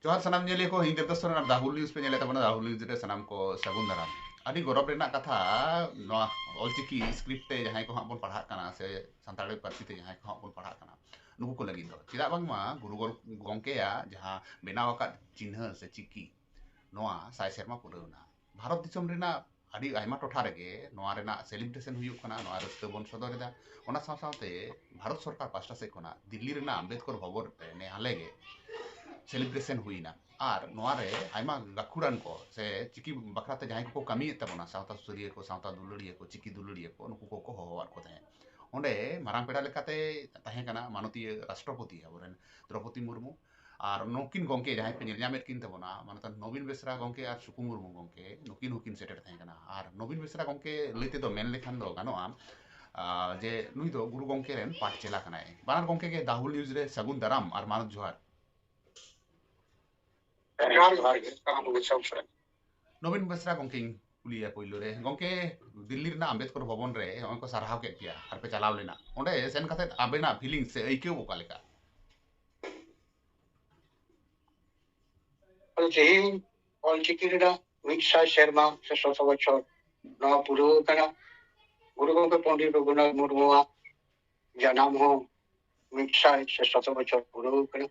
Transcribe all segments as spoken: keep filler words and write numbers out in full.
ᱡᱚᱦᱟᱨ ᱥᱟᱱᱟᱢ ᱧᱮᱞᱤᱭᱟᱹ ᱠᱚ, ᱤᱧ ᱫᱮᱵᱫᱟᱥ ᱥᱚᱨᱮᱱ ᱟᱨ ᱫᱟ ᱦᱩᱞ ᱱᱤᱭᱩᱡᱽ ᱯᱮ ᱧᱮᱞᱮᱫ ᱛᱟᱵᱚᱱᱟ᱾ ᱫᱟ ᱦᱩᱞ ᱱᱤᱭᱩᱡᱽ ᱨᱮ ᱥᱟᱱᱟᱢ ᱠᱚ ᱥᱟᱹᱜᱩᱱ ᱫᱟᱨᱟᱢ᱾ ᱟᱹᱰᱤ ᱜᱚᱨᱚᱵᱽ ᱨᱮᱱᱟᱜ ᱠᱟᱛᱷᱟ, ᱱᱚᱣᱟ ᱚᱞᱪᱤᱠᱤ ᱥᱠᱨᱤᱯᱴ ᱛᱮ ᱡᱟᱦᱟᱸᱭ ᱠᱚ ᱦᱟᱸᱜ ᱵᱚᱱ ᱯᱟᱲᱦᱟᱜ ᱠᱟᱱᱟ ᱥᱮ ᱥᱟᱱᱛᱟᱲᱤ ᱯᱟᱹᱨᱥᱤ ᱛᱮ ᱡᱟᱦᱟᱸᱭ ᱠᱚ ᱦᱟᱸᱜ ᱵᱚᱱ ᱯᱟᱲᱦᱟᱜ ᱠᱟᱱᱟ, ᱱᱩᱠᱩ ᱠᱚ ᱞᱟᱹᱜᱤᱫ ᱫᱚ᱾ ᱪᱮᱫᱟᱜ ᱵᱟᱝᱢᱟ ᱜᱩᱨᱩ ᱜᱚᱨ-, ᱜᱚᱢᱠᱮᱭᱟᱜ ᱡᱟᱦᱟᱸ ᱵᱮᱱᱟᱣ ᱟᱠᱟᱫ ᱪᱤᱱᱦᱟᱹ ᱥᱮ ᱪᱤᱠᱤ, ᱱᱚᱣᱟ ᱥᱟᱭ ᱥᱮᱨᱢᱟ ᱯᱩᱨᱟᱹᱣ ᱮᱱᱟ᱾ ᱵᱷᱟᱨᱚᱛ ᱫᱤᱥᱚᱢ ᱨᱮᱱᱟᱜ ᱟᱹᱰᱤ ᱟᱭᱢᱟ ᱴᱚᱴᱷᱟ ᱨᱮᱜᱮ ᱱᱚᱣᱟ ᱨᱮᱱᱟᱜ ᱥᱮᱞᱤᱵᱨᱮᱥᱚᱱ ᱦᱩᱭᱩᱜ ᱠᱟᱱᱟ, ᱱᱚᱣᱟ ᱨᱟᱹᱥᱠᱟᱹ ᱵᱚᱱ ᱥᱚᱫᱚᱨ ᱮᱫᱟ᱾ ᱚᱱᱟ ᱥᱟᱶ ᱥᱟᱶᱛᱮ ᱵᱷᱟᱨᱚᱛ ᱥᱚᱨᱠᱟᱨ ᱯᱟᱥᱴᱟ ᱥᱮᱫ ᱠᱷᱚᱱᱟᱜ ᱫᱤᱞᱞᱤ ᱨᱮᱱᱟᱜ ᱟᱢᱵᱮᱫᱠᱚᱨ ᱵᱷᱚᱵᱚᱱ ᱨᱮ ᱱᱮ ᱦᱟᱞᱮ ᱜᱮ ᱥᱮᱞᱤᱵᱨᱮᱥᱚᱱ ᱦᱩᱭᱱᱟ᱾ ᱟᱨ ᱱᱚᱣᱟ ᱨᱮ ᱟᱭᱢᱟ ᱜᱟᱹᱠᱷᱩᱲᱟᱱ ᱠᱚ ᱥᱮ ᱪᱤᱠᱤ ᱵᱟᱠᱷᱨᱟ ᱛᱮ ᱡᱟᱦᱟᱸᱭ ᱠᱚᱠᱚ ᱠᱟᱹᱢᱤᱭᱮᱫ ᱛᱟᱵᱚᱱᱟ, ᱥᱟᱶᱛᱟ ᱥᱩᱥᱟᱹᱨᱤᱭᱟᱹ ᱠᱚ, ᱥᱟᱶᱛᱟ ᱫᱩᱞᱟᱹᱲᱤᱭᱟᱹ ᱠᱚ, ᱪᱤᱠᱤ ᱫᱩᱞᱟᱹᱲᱤᱭᱟᱹ ᱠᱚ, ᱱᱩᱠᱩ ᱠᱚᱠᱚ ᱦᱚᱦᱚᱣᱟᱫ ᱠᱚ ᱛᱟᱦᱮᱸᱫ᱾ ᱚᱸᱰᱮ ᱢᱟᱨᱟᱝ ᱯᱮᱲᱟ ᱞᱮᱠᱟᱛᱮ ᱛᱟᱦᱮᱸ ᱠᱟᱱᱟ ᱢᱟᱱᱚᱛᱤᱭᱟᱹ ᱨᱟᱥᱴᱨᱚᱯᱚᱛᱤ ᱟᱵᱚᱨᱮᱱ ᱫᱨᱚᱯᱚᱫᱤ ᱢᱩᱨᱢᱩ᱾ ᱟᱨ ᱱᱩᱠᱤᱱ ᱜᱚᱢᱠᱮ ᱡᱟᱦᱟᱸᱭ ᱯᱮ ᱧᱮᱞ ᱧᱟᱢᱮᱫ ᱠᱤᱱ ᱛᱟᱵᱚᱱᱟ, ᱢᱟᱱᱚᱛᱟᱱ ᱱᱚᱵᱤᱱ ᱵᱮᱥᱨᱟ ᱜᱚᱢᱠᱮ ᱟᱨ ᱥᱩᱠᱩ ᱢᱩᱨᱢᱩ ᱜᱚᱢᱠᱮ, ᱱᱩᱠᱤᱱ ᱦᱚᱸᱠᱤᱱ ᱥᱮᱴᱮᱨ ᱛᱟᱦᱮᱸ ᱠᱟᱱᱟ᱾ ᱟᱨ ᱱᱚᱵᱤᱱ ᱵᱮᱥᱨᱟ ᱜᱚᱢᱠᱮ ᱞᱟᱹᱭ ᱛᱮᱫᱚ ᱢᱮᱱ ᱞᱮᱠᱷᱟᱱ ᱫᱚ ᱜᱟᱱᱚᱜᱼᱟ, ᱟᱨ ᱡᱮ ᱱᱩᱭ ᱫᱚ ᱜᱩᱨᱩ ᱜᱚᱢᱠᱮ ᱨᱮᱱ ᱯᱟᱴᱷ ᱪᱮᱞᱟ ᱠᱟᱱᱟᱭ᱾ ᱵᱟᱱᱟᱨ ᱜᱚᱢᱠᱮ ᱜᱮ ᱫᱟ ᱦᱩᱞ ᱱᱤᱭᱩᱡᱽ ᱨᱮ ᱥᱟᱹᱜᱩᱱ ᱫᱟᱨᱟᱢ ᱟᱨ ᱢᱟᱱᱚᱛ ᱡᱚᱦᱟᱨ᱾ ᱡᱚᱦᱟᱨ ᱜᱮ, ᱥᱟᱱᱟᱢ ᱠᱚᱜᱮ ᱥᱟᱹᱜᱩᱱ ᱥᱮᱛᱟᱜ᱾ ᱱᱚᱵᱤᱱ ᱵᱮᱥᱨᱟ ᱜᱚᱢᱠᱮᱧ ᱠᱩᱞᱤᱭᱟ ᱯᱳᱭᱞᱳ ᱨᱮ, ᱜᱚᱢᱠᱮ, ᱫᱤᱞᱞᱤ ᱨᱮᱱᱟᱜ ᱟᱢᱵᱮᱫᱠᱚᱨ ᱵᱷᱚᱵᱚᱱ ᱨᱮ ᱱᱚᱜᱼᱚᱭ ᱠᱚ ᱥᱟᱨᱦᱟᱣ ᱠᱮᱫ ᱯᱮᱭᱟ ᱟᱨ ᱯᱮ ᱪᱟᱞᱟᱣ ᱞᱮᱱᱟ, ᱚᱸᱰᱮ ᱥᱮᱱ ᱠᱟᱛᱮ ᱟᱵᱮᱱᱟᱜ ᱯᱷᱤᱞᱤᱝ ᱥᱮ ᱟᱹᱭᱠᱟᱹᱣ ᱚᱠᱟ ᱞᱮᱠᱟ? ᱛᱮᱦᱮᱧ ᱚᱞᱪᱤᱠᱤ ᱨᱮᱱᱟᱜ ᱢᱤᱫ ᱥᱟᱭ ᱥᱮᱨᱢᱟ ᱥᱮ ᱥᱚᱛᱚ ᱵᱚᱪᱷᱚᱨ ᱱᱚᱣᱟ ᱯᱩᱨᱟᱹᱣ ᱟᱠᱟᱱᱟ᱾ ᱜᱩᱨᱩ ᱜᱚᱢᱠᱮ ᱯᱚᱱᱰᱤᱛ ᱨᱚᱜᱷᱩᱱᱟᱛᱷ ᱢᱩᱨᱢᱩᱣᱟᱜ ᱡᱟᱱᱟᱢ ᱦᱚᱸ ᱢᱤᱫ ᱥᱟᱭ ᱥᱮ ᱥᱚᱛᱚ ᱵᱚᱪᱷᱚᱨ ᱯᱩᱨᱟᱹᱣ ᱟᱠᱟᱱᱟ᱾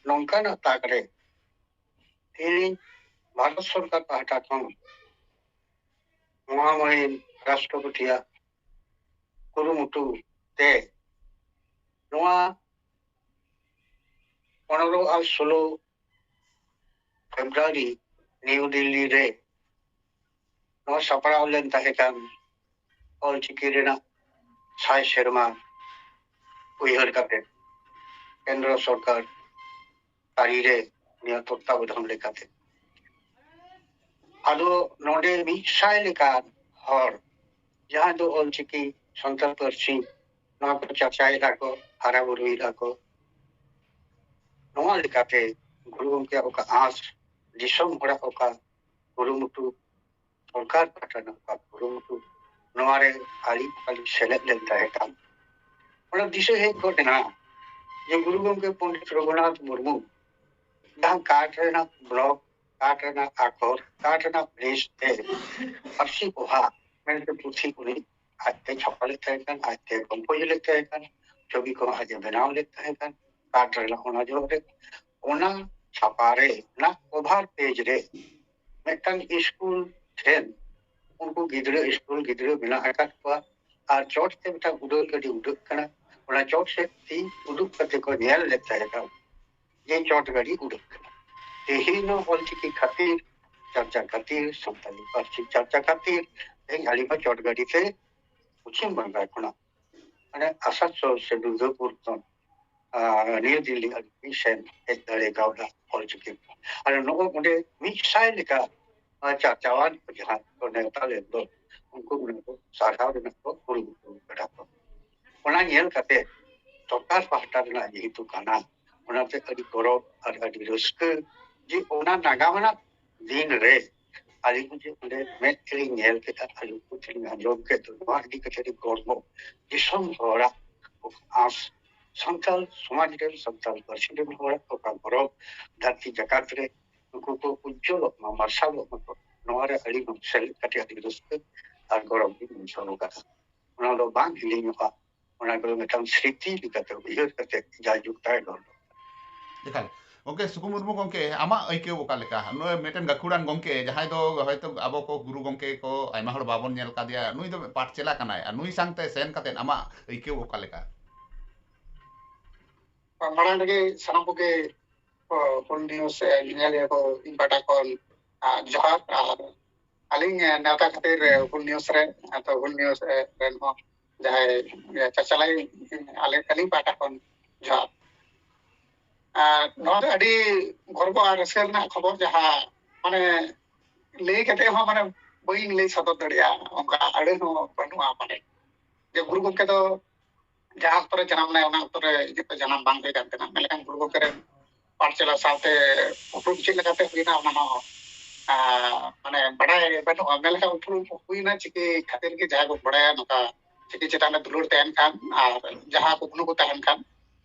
ᱱᱚᱝᱠᱟᱱᱟᱜ ᱛᱟᱠ ᱨᱮ ᱛᱮᱦᱮᱧ ᱵᱷᱟᱨᱚᱛ ᱥᱚᱨᱠᱟᱨ ᱯᱟᱦᱴᱟ ᱠᱷᱚᱱ ᱢᱚᱦᱟᱢᱚᱦᱤᱢ ᱨᱟᱥᱴᱨᱚᱯᱚᱛᱤᱭᱟᱜ ᱠᱩᱨᱩᱢᱩᱴᱩ ᱛᱮ ᱱᱚᱣᱟ ᱯᱚᱱᱨᱚ ᱟᱨ ᱥᱳᱞᱳ ᱯᱷᱮᱵᱽᱨᱩᱣᱟᱨᱤ ᱱᱤᱭᱩ ᱫᱤᱞᱞᱤ ᱨᱮ ᱱᱚᱣᱟ ᱥᱟᱯᱲᱟᱣ ᱞᱮᱱ ᱛᱟᱦᱮᱸ ᱠᱟᱱ ᱚᱞᱪᱤᱠᱤ ᱨᱮᱱᱟᱜ ᱥᱟᱭ ᱥᱮᱨᱢᱟ ᱩᱭᱦᱟᱹᱨ ᱠᱟᱛᱮ ᱠᱮᱱᱫᱨᱚ ᱥᱚᱨᱠᱟᱨ ᱟᱹᱨᱤ ᱨᱮ ᱱᱤᱭᱟᱹ ᱛᱚᱛᱛᱟᱵᱚᱫᱷᱟᱱ ᱞᱮᱠᱟᱛᱮ᱾ ᱟᱫᱚ ᱱᱚᱰᱮ ᱢᱤᱫ ᱥᱟᱭ ᱞᱮᱠᱟᱱ ᱦᱚᱲ ᱡᱟᱦᱟᱸᱭ ᱫᱚ ᱚᱞᱪᱤᱠᱤ ᱥᱟᱱᱛᱟᱲ ᱯᱟᱹᱨᱥᱤ ᱱᱚᱣᱟ ᱠᱚ ᱪᱟᱨᱪᱟᱭᱮᱫᱟ ᱠᱚ, ᱦᱟᱨᱟ ᱵᱩᱨᱩᱭᱮᱫᱟ ᱠᱚ᱾ ᱱᱚᱣᱟ ᱞᱮᱠᱟᱛᱮ ᱜᱩᱨᱩ ᱜᱚᱢᱠᱮᱭᱟᱜ ᱚᱠᱟ ᱟᱸᱥ, ᱫᱤᱥᱚᱢ ᱦᱚᱲᱟᱜ ᱚᱠᱟ ᱠᱩᱨᱩᱢᱩᱴᱩ, ᱥᱚᱨᱠᱟᱨ ᱯᱟᱦᱴᱟ ᱨᱮᱱᱟᱜ ᱚᱠᱟ ᱠᱩᱨᱩᱢᱩᱴᱩ, ᱱᱚᱣᱟ ᱨᱮ ᱟᱹᱞᱤᱧ ᱚᱠᱟᱞᱤᱧ ᱥᱮᱞᱮᱫ ᱞᱮᱱ ᱛᱟᱦᱮᱸ ᱠᱟᱱ᱾ ᱚᱱᱟ ᱫᱤᱥᱟᱹ ᱦᱮᱡ ᱜᱚᱫ ᱮᱱᱟ ᱡᱮ ᱜᱩᱨᱩ ᱜᱚᱢᱠᱮ ᱯᱚᱱᱰᱤᱛ ᱨᱚᱜᱷᱩᱱᱟᱛᱷ ᱢᱩᱨᱢᱩ ᱡᱟᱦᱟᱸ ᱠᱟᱴ ᱨᱮᱱᱟᱜ ᱵᱞᱚᱠ, ᱠᱟᱴ ᱨᱮᱱᱟᱜ ᱟᱠᱷᱚᱨ, ᱠᱟᱴ ᱨᱮᱱᱟᱜ ᱯᱨᱮᱥ ᱛᱮ ᱯᱟᱹᱨᱥᱤ ᱯᱚᱦᱟ ᱢᱮᱱᱛᱮ ᱯᱩᱛᱷᱤ ᱩᱱᱤ ᱟᱡᱛᱮ ᱪᱷᱟᱯᱟ ᱞᱮᱫ ᱛᱟᱦᱮᱸ ᱠᱟᱱ, ᱟᱡᱛᱮ ᱠᱚᱢᱯᱳᱡᱽ ᱞᱮᱫ ᱛᱟᱦᱮᱸ ᱠᱟᱱ, ᱪᱷᱚᱵᱤ ᱠᱚᱦᱚᱸ ᱟᱡ ᱮ ᱵᱮᱱᱟᱣ ᱞᱮᱫ ᱛᱟᱦᱮᱸ ᱠᱟᱱ, ᱠᱟᱴ ᱨᱮᱱᱟᱜ ᱚᱱᱟ ᱡᱚᱦᱚᱜ ᱨᱮ ᱚᱱᱟ ᱪᱷᱟᱯᱟ ᱨᱮ, ᱚᱱᱟ ᱠᱚᱵᱷᱟᱨ ᱯᱮᱡᱽ ᱨᱮ ᱢᱤᱫᱴᱟᱝ ᱥᱠᱩᱞ ᱴᱷᱮᱱ ᱩᱱᱠᱩ ᱜᱤᱫᱽᱨᱟᱹ, ᱥᱠᱩᱞ ᱜᱤᱫᱽᱨᱟᱹ ᱢᱮᱱᱟᱜ ᱟᱠᱟᱫ ᱠᱚᱣᱟ ᱟᱨ ᱪᱚᱴ ᱛᱮ ᱢᱤᱫᱴᱟᱝ ᱩᱰᱟᱹᱱ ᱜᱟᱹᱰᱤ ᱩᱰᱟᱹᱜ ᱠᱟᱱᱟ, ᱚᱱᱟ ᱪᱚᱴ ᱥᱮᱫ ᱛᱤ ᱩᱫᱩᱜ ᱠᱟᱛᱮ ᱠᱚ ᱧᱮᱞ ᱞᱮᱫ ᱛᱟᱦᱮᱸ ᱠᱟᱱᱟ ᱡᱮ ᱪᱚᱴ ᱜᱟᱹᱰᱤ ᱩᱰᱟᱹᱜ ᱠᱟᱱᱟ᱾ ᱛᱮᱦᱮᱧ ᱦᱚᱸ ᱚᱞᱪᱤᱠᱤ ᱠᱷᱟᱹᱛᱤᱨ, ᱪᱟᱨᱪᱟ ᱠᱷᱟᱹᱛᱤᱨ, ᱥᱟᱱᱛᱟᱲᱤ ᱯᱟᱹᱨᱥᱤ ᱪᱟᱨᱪᱟ ᱠᱷᱟᱹᱛᱤᱨ ᱛᱮᱦᱮᱧ ᱟᱹᱞᱤᱧ ᱦᱚᱸ ᱪᱚᱴ ᱜᱟᱹᱰᱤ ᱛᱮ ᱯᱚᱪᱷᱤᱢ ᱵᱟᱝᱜᱟᱞ ᱠᱷᱚᱱᱟᱜ ᱢᱟᱱᱮ ᱟᱥᱟᱱᱥᱳᱞ ᱥᱮ ᱫᱩᱨᱜᱟᱯᱩᱨ ᱠᱷᱚᱱ ᱟᱨ ᱱᱤᱭᱩ ᱫᱤᱞᱞᱤ ᱟᱹᱰᱤ ᱥᱮᱱ ᱦᱮᱡ ᱫᱟᱲᱮ ᱠᱟᱣᱫᱟ ᱚᱞᱪᱤᱠᱤ᱾ ᱟᱨ ᱱᱚᱜᱼᱚᱭ ᱚᱸᱰᱮ ᱢᱤᱫ ᱥᱟᱭ ᱞᱮᱠᱟ ᱪᱟᱨᱪᱟᱣᱟᱱ ᱠᱚ ᱡᱟᱦᱟᱸ ᱠᱚ ᱱᱮᱣᱛᱟ ᱞᱮᱫ ᱫᱚ, ᱩᱱᱠᱩ ᱚᱱᱟ ᱠᱚ ᱥᱟᱨᱦᱟᱣ ᱨᱮᱱᱟᱜ ᱠᱚ ᱠᱩᱨᱩᱢᱩᱴᱩ ᱠᱟᱫᱟ ᱠᱚ᱾ ᱚᱱᱟ ᱧᱮᱞ ᱠᱟᱛᱮ ᱥᱚᱨᱠᱟᱨ ᱯᱟᱦᱴᱟ ᱨᱮᱱᱟᱜ ᱡᱮᱦᱮᱛᱩ ᱠᱟᱱᱟ, ᱚᱱᱟᱛᱮ ᱟᱹᱰᱤ ᱜᱚᱨᱚᱵᱽ ᱟᱨ ᱟᱹᱰᱤ ᱨᱟᱹᱥᱠᱟᱹ ᱡᱮ ᱚᱱᱟ ᱱᱟᱜᱟᱢ ᱟᱱᱟᱜ ᱫᱤᱱ ᱨᱮ ᱟᱹᱞᱤᱧ ᱡᱮ ᱚᱸᱰᱮ ᱢᱮᱫ ᱛᱮᱞᱤᱧ ᱧᱮᱞ ᱠᱮᱫᱟ, ᱟᱹᱞᱤᱧ ᱠᱚ ᱴᱷᱮᱱ ᱞᱤᱧ ᱟᱸᱡᱚᱢ ᱠᱮᱫ ᱫᱚ, ᱱᱚᱣᱟ ᱤᱫᱤ ᱠᱟᱛᱮ ᱟᱹᱰᱤ ᱜᱚᱨᱵᱚ᱾ ᱫᱤᱥᱚᱢ ᱦᱚᱲᱟᱜ ᱟᱸᱥ, ᱥᱟᱱᱛᱟᱲ ᱥᱚᱢᱟᱡᱽ ᱨᱮᱱ, ᱥᱟᱱᱛᱟᱲ ᱯᱟᱹᱨᱥᱤ ᱨᱮᱱ ᱦᱚᱲᱟᱜ ᱚᱠᱟ ᱜᱚᱨᱚᱵᱽ ᱫᱷᱟᱹᱨᱛᱤ ᱡᱟᱠᱟᱛ ᱨᱮ ᱱᱩᱠᱩ ᱠᱚ ᱩᱡᱽᱡᱚᱞᱚᱜ ᱢᱟ, ᱢᱟᱨᱥᱟᱞᱚᱜ ᱢᱟᱠᱚ, ᱱᱚᱣᱟ ᱨᱮ ᱟᱹᱞᱤᱧ ᱦᱚᱸ ᱥᱮᱞᱮᱫ ᱠᱟᱛᱮ ᱟᱹᱰᱤ ᱨᱟᱹᱥᱠᱟᱹ ᱟᱨ ᱜᱚᱨᱚᱵᱽ ᱞᱤᱧ ᱵᱩᱡᱷᱟᱹᱣ ᱠᱟᱫᱟ᱾ ᱚᱱᱟ ᱫᱚ ᱵᱟᱝ ᱦᱤᱲᱤᱧᱚᱜᱼᱟ, ᱚᱱᱟ ᱫᱚ ᱢᱤᱫᱴᱟᱝ ᱥᱨᱤᱛᱤ ᱞᱮᱠᱟᱛᱮ ᱩᱭᱦᱟᱹᱨ ᱠᱟᱛᱮ ᱡᱟᱭᱡᱩᱜᱽ ᱛᱟᱦᱮᱸ ᱫᱚᱨᱠᱟᱨ᱾ ᱮᱠᱟᱞ᱾ ᱜᱚᱢᱠᱮ ᱥᱩᱠᱩ ᱢᱩᱨᱢᱩ ᱜᱚᱢᱠᱮ, ᱟᱢᱟᱜ ᱟᱹᱭᱠᱟᱹᱣ ᱚᱠᱟ ᱞᱮᱠᱟ? ᱱᱩᱭ ᱢᱤᱫᱴᱮᱱ ᱜᱟᱹᱠᱷᱩᱲᱟᱱ ᱜᱚᱢᱠᱮ, ᱡᱟᱦᱟᱸᱭ ᱫᱚ ᱦᱚᱭᱛᱳ ᱟᱵᱚ ᱠᱚ ᱜᱩᱨᱩ ᱜᱚᱢᱠᱮ ᱠᱚ ᱟᱭᱢᱟ ᱦᱚᱲ ᱵᱟᱵᱚᱱ ᱧᱮᱞ ᱠᱟᱫᱮᱭᱟ, ᱱᱩᱭ ᱫᱚ ᱯᱟᱴ ᱪᱮᱞᱟ ᱠᱟᱱᱟᱭ, ᱟᱨ ᱱᱩᱭ ᱥᱟᱶᱛᱮ ᱥᱮᱱ ᱠᱟᱛᱮ ᱟᱢᱟᱜ ᱟᱹᱭᱠᱟᱹᱣ ᱚᱠᱟ ᱞᱮᱠᱟ? ᱢᱟᱲᱟᱝ ᱨᱮᱜᱮ ᱥᱟᱱᱟᱢ ᱠᱚᱜᱮ ᱠᱚ ᱦᱩᱞ ᱱᱤᱭᱩᱡᱽ ᱧᱮᱧᱮᱞᱤᱭᱟᱹ ᱠᱚ ᱤᱧ ᱯᱟᱦᱴᱟ ᱠᱷᱚᱱ, ᱟᱨ ᱡᱚᱦᱟᱨ᱾ ᱟᱨ ᱟᱹᱞᱤᱧ ᱱᱮᱣᱛᱟ ᱠᱷᱟᱹᱛᱤᱨ ᱦᱩᱞ ᱱᱤᱭᱩᱡᱽ ᱨᱮ, ᱟᱫᱚ ᱦᱩᱞ ᱱᱤᱭᱩᱡᱽ ᱨᱮᱱ ᱦᱚᱸ ᱡᱟᱦᱟᱸᱭ ᱪᱟᱪᱟᱞᱟᱣᱤᱡ, ᱟᱞᱮ, ᱟᱹᱞᱤᱧ ᱯᱟᱦᱴᱟ ᱠᱷᱚᱱ ᱡᱚᱦᱟᱨ᱾ ᱟᱨ ᱱᱚᱣᱟ ᱫᱚ ᱟᱹᱰᱤ ᱜᱚᱨᱵᱚ ᱟᱨ ᱨᱟᱹᱥᱠᱟᱹ ᱨᱮᱱᱟᱜ ᱠᱷᱚᱵᱚᱨ, ᱡᱟᱦᱟᱸ ᱢᱟᱱᱮ ᱞᱟᱹᱭ ᱠᱟᱛᱮ ᱦᱚᱸ ᱢᱟᱱᱮ ᱵᱟᱹᱧ ᱞᱟᱹᱭ ᱥᱚᱫᱚᱨ ᱫᱟᱲᱮᱭᱟᱜᱼᱟ, ᱚᱱᱠᱟ ᱟᱹᱲᱟᱹ ᱦᱚᱸ ᱵᱟᱹᱱᱩᱜᱼᱟ᱾ ᱢᱟᱱᱮ ᱡᱮ ᱜᱩᱨᱩ ᱜᱚᱢᱠᱮ ᱫᱚ ᱡᱟᱦᱟᱸ ᱚᱠᱛᱚ ᱨᱮ ᱡᱟᱱᱟᱢ ᱞᱮᱱᱟᱭ, ᱚᱱᱟ ᱚᱠᱛᱚ ᱨᱮ ᱤᱧᱟᱹᱜ ᱫᱚ ᱡᱟᱱᱟᱢ ᱵᱟᱝ ᱦᱩᱭ ᱠᱟᱱ ᱛᱟᱦᱮᱱᱟ, ᱢᱮᱱᱠᱷᱟᱱ ᱜᱩᱨᱩ ᱜᱚᱢᱠᱮ ᱨᱮᱱ ᱯᱟᱴ ᱪᱮᱞᱟ ᱥᱟᱶᱛᱮ ᱩᱯᱨᱩᱢ ᱪᱮᱫ ᱞᱮᱠᱟᱛᱮ ᱦᱩᱭᱱᱟ, ᱚᱱᱟ ᱦᱚᱸ, ᱟᱸ, ᱢᱟᱱᱮ ᱵᱟᱰᱟᱭ ᱵᱟᱹᱱᱩᱜᱼᱟ᱾ ᱢᱮᱱᱠᱷᱟᱱ ᱩᱯᱨᱩᱢ ᱦᱩᱭᱱᱟ ᱪᱤᱠᱟᱹ ᱠᱷᱟᱹᱛᱤᱨ ᱜᱮ, ᱡᱟᱦᱟᱸᱭ ᱠᱚ ᱵᱟᱰᱟᱭᱟ, ᱱᱚᱝᱠᱟ ᱪᱤᱠᱤ ᱪᱮᱛᱟᱱ ᱨᱮ ᱫᱩᱞᱟᱹᱲ ᱛᱟᱦᱮᱱ ᱠᱷᱟᱱ ᱟᱨ ᱡᱟᱦᱟᱸ ᱠᱩᱠᱢᱩ ᱠᱚ ᱛᱟᱦᱮᱱ ᱠᱷᱟᱱ,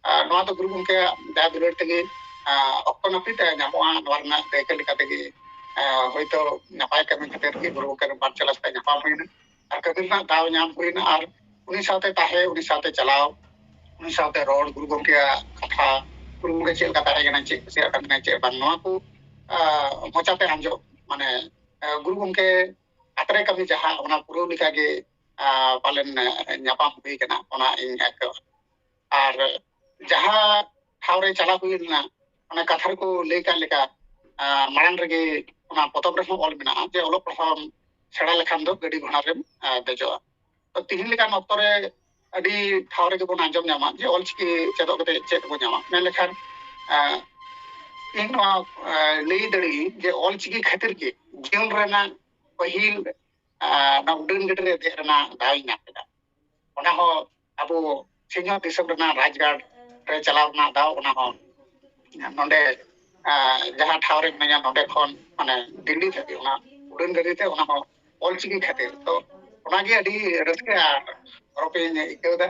ᱟᱨ ᱱᱚᱣᱟ ᱫᱚ ᱜᱩᱨᱩ ᱜᱚᱢᱠᱮᱭᱟᱜ ᱫᱟᱭᱟ ᱫᱩᱞᱟᱹᱲ ᱛᱮᱜᱮ ᱟᱸ, ᱚᱠᱛᱚ ᱱᱟᱹᱯᱤᱛ, ᱮ, ᱧᱟᱢᱚᱜᱼᱟ᱾ ᱱᱚᱣᱟ ᱨᱮᱱᱟᱜ ᱫᱟᱹᱭᱠᱟᱹ ᱞᱮᱠᱟ ᱛᱮᱜᱮ, ᱮ, ᱦᱚᱭᱛᱳ ᱱᱟᱯᱟᱭ ᱠᱟᱹᱢᱤ ᱠᱷᱟᱹᱛᱤᱨ ᱜᱮ ᱜᱩᱨᱩ ᱜᱚᱢᱠᱮ ᱨᱮᱱ ᱯᱟᱸᱪ ᱪᱟᱞᱟᱥ ᱛᱮ ᱧᱟᱯᱟᱢ ᱦᱩᱭᱱᱟ ᱟᱨ ᱠᱟᱹᱢᱤ ᱨᱮᱱᱟᱜ ᱫᱟᱣ ᱧᱟᱢ ᱦᱩᱭᱱᱟ ᱟᱨ ᱩᱱᱤ ᱥᱟᱶᱛᱮ ᱛᱟᱦᱮᱸ, ᱩᱱᱤ ᱥᱟᱶᱛᱮ ᱪᱟᱞᱟᱣ, ᱩᱱᱤ ᱥᱟᱶᱛᱮ ᱨᱚᱲ, ᱜᱩᱨᱩ ᱜᱚᱢᱠᱮᱭᱟᱜ ᱠᱟᱛᱷᱟ, ᱜᱩᱨᱩ ᱜᱚᱢᱠᱮ ᱪᱮᱫ ᱞᱮᱠᱟ ᱛᱟᱦᱮᱸ ᱠᱟᱱᱟ, ᱪᱮᱫ ᱠᱩᱥᱤᱭᱟᱜ ᱠᱟᱱ ᱛᱟᱦᱮᱸ, ᱪᱮᱫ ᱵᱟᱝ, ᱱᱚᱣᱟ ᱠᱚ, ᱟ, ᱢᱚᱪᱟᱛᱮ ᱟᱸᱡᱚᱢ, ᱢᱟᱱᱮ, ᱟ, ᱜᱩᱨᱩ ᱜᱚᱢᱠᱮ ᱟᱛᱨᱮ ᱠᱟᱹᱢᱤ ᱡᱟᱦᱟᱸ, ᱚᱱᱟ ᱯᱩᱨᱟᱹᱣ ᱞᱮᱠᱟᱜᱮ, ᱟ, ᱯᱟᱞᱮᱱ, ᱟ, ᱧᱟᱯᱟᱢ ᱦᱩᱭ ᱠᱟᱱᱟ, ᱚᱱᱟ ᱤᱧ ᱟᱹᱭᱠᱟᱹᱣᱟ᱾ ᱟᱨ ᱡᱟᱦᱟᱸ ᱴᱷᱟᱶ ᱨᱮ ᱪᱟᱞᱟᱣ ᱦᱩᱭ ᱞᱮᱱᱟ, ᱚᱱᱟ ᱠᱟᱛᱷᱟ ᱨᱮᱠᱚ ᱞᱟᱹᱭ ᱠᱟᱜ ᱞᱮᱠᱟ, ᱟ, ᱢᱟᱲᱟᱝ ᱨᱮᱜᱮ ᱚᱱᱟ ᱯᱚᱛᱚᱵ ᱨᱮᱦᱚᱸ ᱚᱞ ᱢᱮᱱᱟᱜᱼᱟ ᱡᱮ ᱚᱞᱚᱜ ᱯᱟᱲᱦᱟᱣ ᱥᱮᱬᱟ ᱞᱮᱠᱷᱟᱱ ᱫᱚ ᱜᱟᱹᱰᱤ ᱜᱷᱚᱲᱟ ᱨᱮᱢ, ᱟ, ᱫᱮᱡᱚᱜᱼᱟ᱾ ᱛᱚ, ᱛᱤᱦᱤᱧ ᱞᱮᱠᱟᱱ ᱚᱠᱛᱚ ᱨᱮ ᱟᱹᱰᱤ ᱴᱷᱟᱶ ᱨᱮᱜᱮ ᱵᱚᱱ ᱟᱸᱡᱚᱢ ᱧᱟᱢᱟ ᱡᱮ ᱚᱞᱪᱤᱠᱤ ᱪᱮᱫᱚᱜ ᱠᱟᱛᱮ ᱪᱮᱫ ᱵᱚᱱ ᱧᱟᱢᱟ᱾ ᱢᱮᱱ ᱞᱮᱠᱷᱟᱱ, ᱟ, ᱤᱧ ᱱᱚᱣᱟ, ᱟ, ᱞᱟᱹᱭ ᱫᱟᱲᱮᱭᱟᱜᱼᱟᱹᱧ ᱡᱮ ᱚᱞᱪᱤᱠᱤ ᱠᱷᱟᱹᱛᱤᱨ ᱜᱮ ᱡᱤᱭᱚᱱ ᱨᱮᱱᱟᱜ ᱯᱟᱹᱦᱤᱞ, ᱟ, ᱱᱚᱣᱟ ᱩᱰᱟᱹᱱ ᱜᱟᱹᱰᱤ ᱨᱮ ᱫᱮᱡ ᱨᱮᱱᱟᱜ ᱫᱟᱣ ᱤᱧ ᱧᱟᱢ ᱠᱮᱫᱟ᱾ ᱚᱱᱟ ᱦᱚᱸ ᱟᱵᱚ ᱥᱤᱧᱚᱛ ᱫᱤᱥᱚᱢ ᱨᱮᱱᱟᱜ ᱨᱟᱡᱽᱜᱟᱲ ᱨᱮ ᱪᱟᱞᱟᱣ ᱨᱮᱱᱟᱜ ᱫᱟᱣ, ᱚᱱᱟ ᱦᱚᱸ ᱱᱚᱰᱮ, ᱟ, ᱡᱟᱦᱟᱸ ᱴᱷᱟᱶ ᱨᱮ ᱢᱤᱱᱟᱹᱧᱟ, ᱱᱚᱰᱮ ᱠᱷᱚᱱ, ᱢᱟᱱᱮ, ᱫᱤᱞᱞᱤ ᱫᱷᱟᱹᱵᱤᱡ ᱚᱱᱟ ᱩᱰᱟᱹᱱ ᱜᱟᱹᱰᱤ ᱛᱮ, ᱚᱱᱟ ᱦᱚᱸ ᱚᱞᱪᱤᱠᱤ ᱠᱷᱟᱹᱛᱤᱨ᱾ ᱛᱚ, ᱚᱱᱟᱜᱮ ᱟᱹᱰᱤ ᱨᱟᱹᱥᱠᱟᱹ ᱟᱨ ᱜᱚᱨᱚᱵᱽ ᱤᱧ ᱟᱹᱭᱠᱟᱹᱣ ᱮᱫᱟ᱾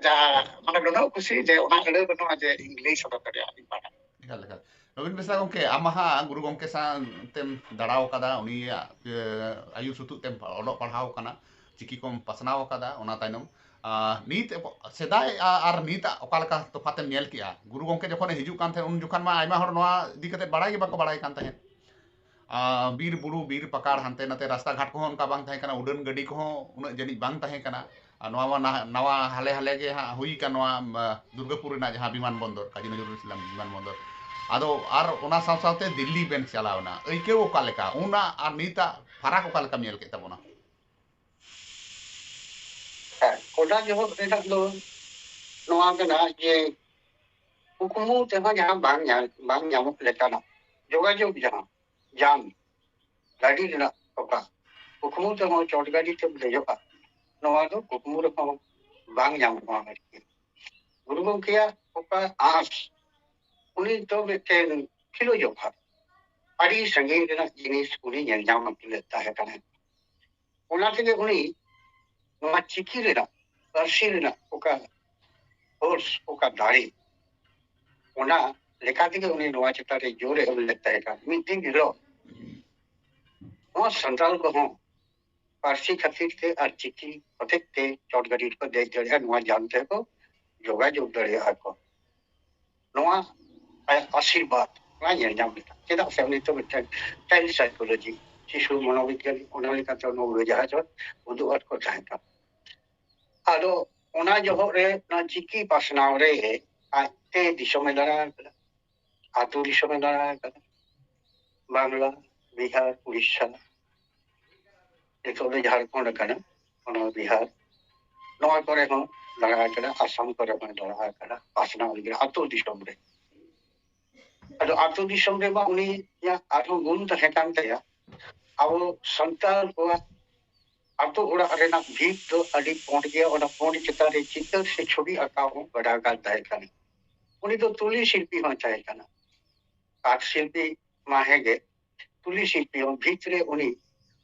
ᱡᱟᱦᱟᱸ, ᱢᱟᱱᱮ, ᱱᱩᱱᱟᱹᱜ ᱠᱩᱥᱤ ᱡᱮ ᱚᱱᱟ ᱟᱹᱲᱟᱹ ᱵᱟᱹᱱᱩᱜᱼᱟ ᱡᱮ ᱤᱧ ᱞᱟᱹᱭ ᱥᱚᱫᱚᱨ ᱫᱟᱲᱮᱭᱟᱜᱼᱟ ᱤᱧ ᱯᱟᱦᱴᱟ᱾ ᱮᱠᱟᱞ, ᱮᱠᱟᱞ᱾ ᱨᱚᱵᱤᱱ ᱵᱮᱥᱨᱟ ᱜᱚᱢᱠᱮ, ᱟᱢ ᱢᱟ ᱦᱟᱸᱜ ᱜᱩᱨᱩ ᱜᱚᱢᱠᱮ ᱥᱟᱶ ᱛᱮᱢ ᱫᱟᱬᱟᱣ ᱠᱟᱫᱟ, ᱩᱱᱤᱭᱟᱜ, ᱮ, ᱟᱹᱭᱩᱨ ᱥᱩᱛᱩᱜ ᱛᱮᱢ ᱚᱞᱚᱜ ᱯᱟᱲᱦᱟᱣ ᱠᱟᱱᱟ, ᱪᱤᱠᱤ ᱠᱚᱢ ᱯᱟᱥᱱᱟᱣ ᱠᱟᱫᱟ, ᱚᱱᱟ ᱛᱟᱭᱱᱚᱢ, ᱟ, ᱱᱤᱛ ᱮᱯᱚ-, ᱥᱮᱫᱟᱭ ᱟ-, ᱟᱨ ᱱᱤᱛᱟᱜ ᱚᱠᱟ ᱞᱮᱠᱟ ᱛᱚᱯᱷᱟᱛ ᱮᱢ ᱧᱮᱞ ᱠᱮᱜᱼᱟ? ᱜᱩᱨᱩ ᱜᱚᱢᱠᱮ ᱡᱚᱠᱷᱚᱱᱮ ᱦᱤᱡᱩᱜ ᱠᱟᱱ ᱛᱟᱦᱮᱸᱫ, ᱩᱱ ᱡᱚᱠᱷᱚᱱ ᱢᱟ ᱟᱭᱢᱟ ᱦᱚᱲ ᱱᱚᱣᱟ ᱤᱫᱤ ᱠᱟᱛᱮ ᱵᱟᱲᱟᱭ ᱜᱮ ᱵᱟᱠᱚ ᱵᱟᱲᱟᱭ ᱠᱟᱱ ᱛᱟᱦᱮᱸᱫ᱾ ᱟ, ᱵᱤᱨ ᱵᱩᱨᱩ, ᱵᱤᱨ ᱯᱟᱠᱟᱲ, ᱦᱟᱱᱛᱮ ᱱᱟᱛᱮ ᱨᱟᱥᱛᱟ ᱜᱷᱟᱴ ᱠᱚᱦᱚᱸ ᱚᱱᱠᱟ ᱵᱟᱝ ᱛᱟᱦᱮᱸ ᱠᱟᱱᱟ, ᱩᱰᱟᱹᱱ ᱜᱟᱹᱰᱤ ᱠᱚᱦᱚᱸ ᱩᱱᱟᱹᱜ ᱡᱟᱹᱱᱤᱡ ᱵᱟᱝ ᱛᱟᱦᱮᱸ ᱠᱟᱱᱟ᱾ ᱟᱨ ᱱᱚᱣᱟ ᱢᱟ ᱱᱟᱦ-, ᱱᱟᱣᱟ ᱦᱟᱞᱮ ᱦᱟᱞᱮ ᱜᱮ ᱦᱟᱸᱜ ᱦᱩᱭ ᱠᱟᱱ ᱱᱚᱣᱟ, ᱟ, ᱫᱩᱨᱜᱟᱹᱯᱩᱨ ᱨᱮᱱᱟᱜ ᱡᱟᱦᱟᱸ ᱵᱤᱢᱟᱱ ᱵᱚᱱᱫᱚᱨ, ᱠᱟᱡᱤ ᱱᱚᱡᱨᱩᱞ ᱤᱥᱞᱟᱢ ᱵᱤᱢᱟᱱ ᱵᱚᱱᱫᱚᱨ᱾ ᱟᱫᱚ ᱟᱨ ᱚᱱᱟ ᱥᱟᱶ ᱥᱟᱶᱛᱮ ᱫᱤᱞᱞᱤ ᱵᱮᱱ ᱪᱟᱞᱟᱣ ᱮᱱᱟ, ᱟᱹᱭᱠᱟᱹᱣ ᱚᱠᱟ ᱞᱮᱠᱟ? ᱚᱱᱟ ᱟᱨ ᱱᱤᱛᱟᱜ ᱯᱷᱟᱨᱟᱠ ᱚᱠᱟ ᱞᱮᱠᱟᱢ ᱧᱮᱞ ᱠᱮᱫ ᱛᱟᱵᱚᱱᱟ? ᱦᱮᱸ, ᱚᱱᱟ ᱡᱚᱦᱚᱜ ᱨᱮᱱᱟᱜ ᱫᱚ ᱱᱚᱣᱟ ᱠᱟᱱᱟ ᱡᱮ ᱠᱩᱠᱢᱩ ᱛᱮᱦᱚᱸ ᱡᱟᱦᱟᱸ ᱵᱟᱝ ᱧᱟᱢ, ᱵᱟᱝ ᱧᱟᱢᱚᱜ ᱞᱮᱠᱟᱱᱟᱜ ᱡᱳᱜᱟᱡᱳᱜᱽ, ᱡᱟᱦᱟᱸ ᱡᱟᱢ, ᱜᱟᱹᱰᱤ ᱨᱮᱱᱟᱜ ᱚᱠᱟ ᱠᱩᱠᱢᱩ ᱛᱮᱦᱚᱸ ᱪᱚᱴ ᱜᱟᱹᱰᱤ ᱛᱮᱢ ᱫᱮᱡᱚᱜᱼᱟ, ᱱᱚᱣᱟ ᱫᱚ ᱠᱩᱠᱢᱩ ᱨᱮᱦᱚᱸ ᱵᱟᱝ ᱧᱟᱢᱚᱜᱼᱟ ᱟᱨᱠᱤ᱾ ᱜᱩᱨᱩ ᱜᱚᱢᱠᱮᱭᱟᱜ ᱚᱠᱟ ᱟᱸᱥ, ᱩᱱᱤ ᱫᱚ ᱢᱤᱫᱴᱮᱱ ᱯᱷᱤᱞᱳᱡᱚᱯᱷᱟᱨ, ᱟᱹᱰᱤ ᱥᱟᱺᱜᱤᱧ ᱨᱮᱱᱟᱜ ᱡᱤᱱᱤᱥ ᱩᱱᱤ ᱧᱮᱞ ᱧᱟᱢ ᱞᱮᱫ ᱛᱟᱦᱮᱸ ᱠᱟᱱᱟ᱾ ᱚᱱᱟ ᱛᱮᱜᱮ ᱩᱱᱤ ᱱᱚᱣᱟ ᱪᱤᱠᱤ ᱨᱮᱱᱟᱜ, ᱯᱟᱹᱨᱥᱤ ᱨᱮᱱᱟᱜ ᱚᱠᱟ ᱯᱷᱳᱨᱥ, ᱚᱠᱟ ᱫᱟᱲᱮ, ᱚᱱᱟ ᱞᱮᱠᱟ ᱛᱮᱜᱮ ᱩᱱᱤ ᱱᱚᱣᱟ ᱪᱮᱛᱟᱱ ᱨᱮ ᱡᱳᱨ ᱮ ᱮᱢ ᱞᱮᱫ ᱛᱟᱦᱮᱸ ᱠᱟᱱᱟ᱾ ᱢᱤᱫ ᱫᱤᱱ ᱦᱤᱞᱳᱜ ᱱᱚᱣᱟ ᱥᱟᱱᱛᱟᱲ ᱠᱚᱦᱚᱸ ᱯᱟᱹᱨᱥᱤ ᱠᱷᱟᱹᱛᱤᱨ ᱛᱮ ᱟᱨ ᱪᱤᱠᱤ ᱦᱚᱛᱮᱡ ᱛᱮ ᱪᱚᱴ ᱜᱟᱹᱰᱤ ᱨᱮᱠᱚ ᱫᱮᱡ ᱫᱟᱲᱮᱭᱟᱜᱼᱟ, ᱱᱚᱣᱟ ᱡᱟᱱ ᱛᱮᱠᱚ ᱡᱳᱜᱟᱡᱳᱜᱽ ᱫᱟᱲᱮᱭᱟᱜᱼᱟ ᱠᱚ᱾ ᱱᱚᱣᱟ ᱟᱭᱟᱜ ᱟᱥᱤᱨᱵᱟᱫᱽ ᱚᱱᱟ ᱧᱮᱞ ᱧᱟᱢ ᱞᱮᱫᱟ᱾ ᱪᱮᱫᱟᱜ ᱥᱮ ᱩᱱᱤ ᱫᱚ ᱢᱤᱫᱴᱟᱝ ᱪᱟᱭᱤᱞᱰ ᱥᱟᱭᱠᱳᱞᱚᱡᱤ, ᱥᱤᱥᱩ ᱢᱚᱱᱳᱵᱤᱜᱽᱜᱟᱱᱤ, ᱚᱱᱟ ᱞᱮᱠᱟᱛᱮ ᱚᱱᱟ ᱩᱲᱟᱹᱡᱟᱦᱟᱡᱽ ᱦᱚᱸ ᱩᱫᱩᱜ ᱟᱫ ᱠᱚ ᱛᱟᱦᱮᱸ ᱠᱟᱱᱟ᱾ ᱟᱫᱚ ᱚᱱᱟ ᱡᱚᱦᱚᱜ ᱨᱮ ᱚᱱᱟ ᱪᱤᱠᱤ ᱯᱟᱥᱱᱟᱣ ᱨᱮ ᱟᱡᱛᱮ ᱫᱤᱥᱚᱢᱮ ᱫᱟᱬᱟ ᱟᱠᱟᱫᱟ, ᱟᱹᱛᱩ ᱫᱤᱥᱚᱢᱮ ᱫᱟᱬᱟ ᱟᱠᱟᱫᱟ, ᱵᱟᱝᱞᱟ, ᱵᱤᱦᱟᱨ, ᱩᱲᱤᱥᱥᱟ, ᱱᱤᱛᱚᱜ ᱫᱚ ᱡᱷᱟᱲᱠᱷᱚᱸᱰ ᱠᱟᱱᱟ, ᱚᱱᱟ ᱵᱤᱦᱟᱨ, ᱱᱚᱣᱟ ᱠᱚᱨᱮ ᱦᱚᱸ ᱫᱟᱬᱟ ᱟᱠᱟᱫᱟ, ᱟᱥᱟᱢ ᱠᱚᱨᱮ ᱦᱚᱸ ᱫᱟᱬᱟ ᱟᱠᱟᱫᱟ, ᱯᱟᱥᱱᱟᱣ ᱞᱟᱹᱜᱤᱫ ᱟᱹᱛᱩ ᱫᱤᱥᱚᱢ ᱨᱮ᱾ ᱟᱫᱚ ᱟᱹᱛᱩ ᱫᱤᱥᱚᱢ ᱨᱮᱢᱟ ᱩᱱᱤᱭᱟᱜ ᱟᱨᱦᱚᱸ ᱜᱩᱱ ᱛᱟᱦᱮᱸ ᱠᱟᱱ ᱛᱟᱭᱟ, ᱟᱵᱚ ᱥᱟᱱᱛᱟᱲ ᱠᱚᱣᱟᱜ ᱟᱹᱛᱩ ᱚᱲᱟᱜ ᱨᱮᱱᱟᱜ ᱵᱷᱤᱛ ᱫᱚ ᱟᱹᱰᱤ ᱯᱩᱸᱰ ᱜᱮᱭᱟ, ᱚᱱᱟ ᱯᱩᱸᱰ ᱪᱮᱛᱟᱱ ᱨᱮ ᱪᱤᱛᱟᱹᱨ ᱥᱮ ᱪᱷᱚᱵᱤ ᱟᱸᱠᱟᱣ ᱦᱚᱸ ᱵᱟᱰᱟᱭ ᱠᱟᱱ ᱛᱟᱦᱮᱸ ᱠᱟᱱᱟ᱾ ᱩᱱᱤ ᱫᱚ ᱛᱩᱞᱤ ᱥᱤᱞᱯᱤ ᱦᱚᱸᱭ ᱛᱟᱦᱮᱸ ᱠᱟᱱᱟ᱾ ᱠᱟᱴ ᱥᱤᱞᱯᱤ ᱢᱟ ᱦᱮᱸᱜᱮ, ᱛᱩᱞᱤ ᱥᱤᱞᱯᱤ ᱦᱚᱸ ᱵᱷᱤᱛ ᱨᱮ ᱩᱱᱤ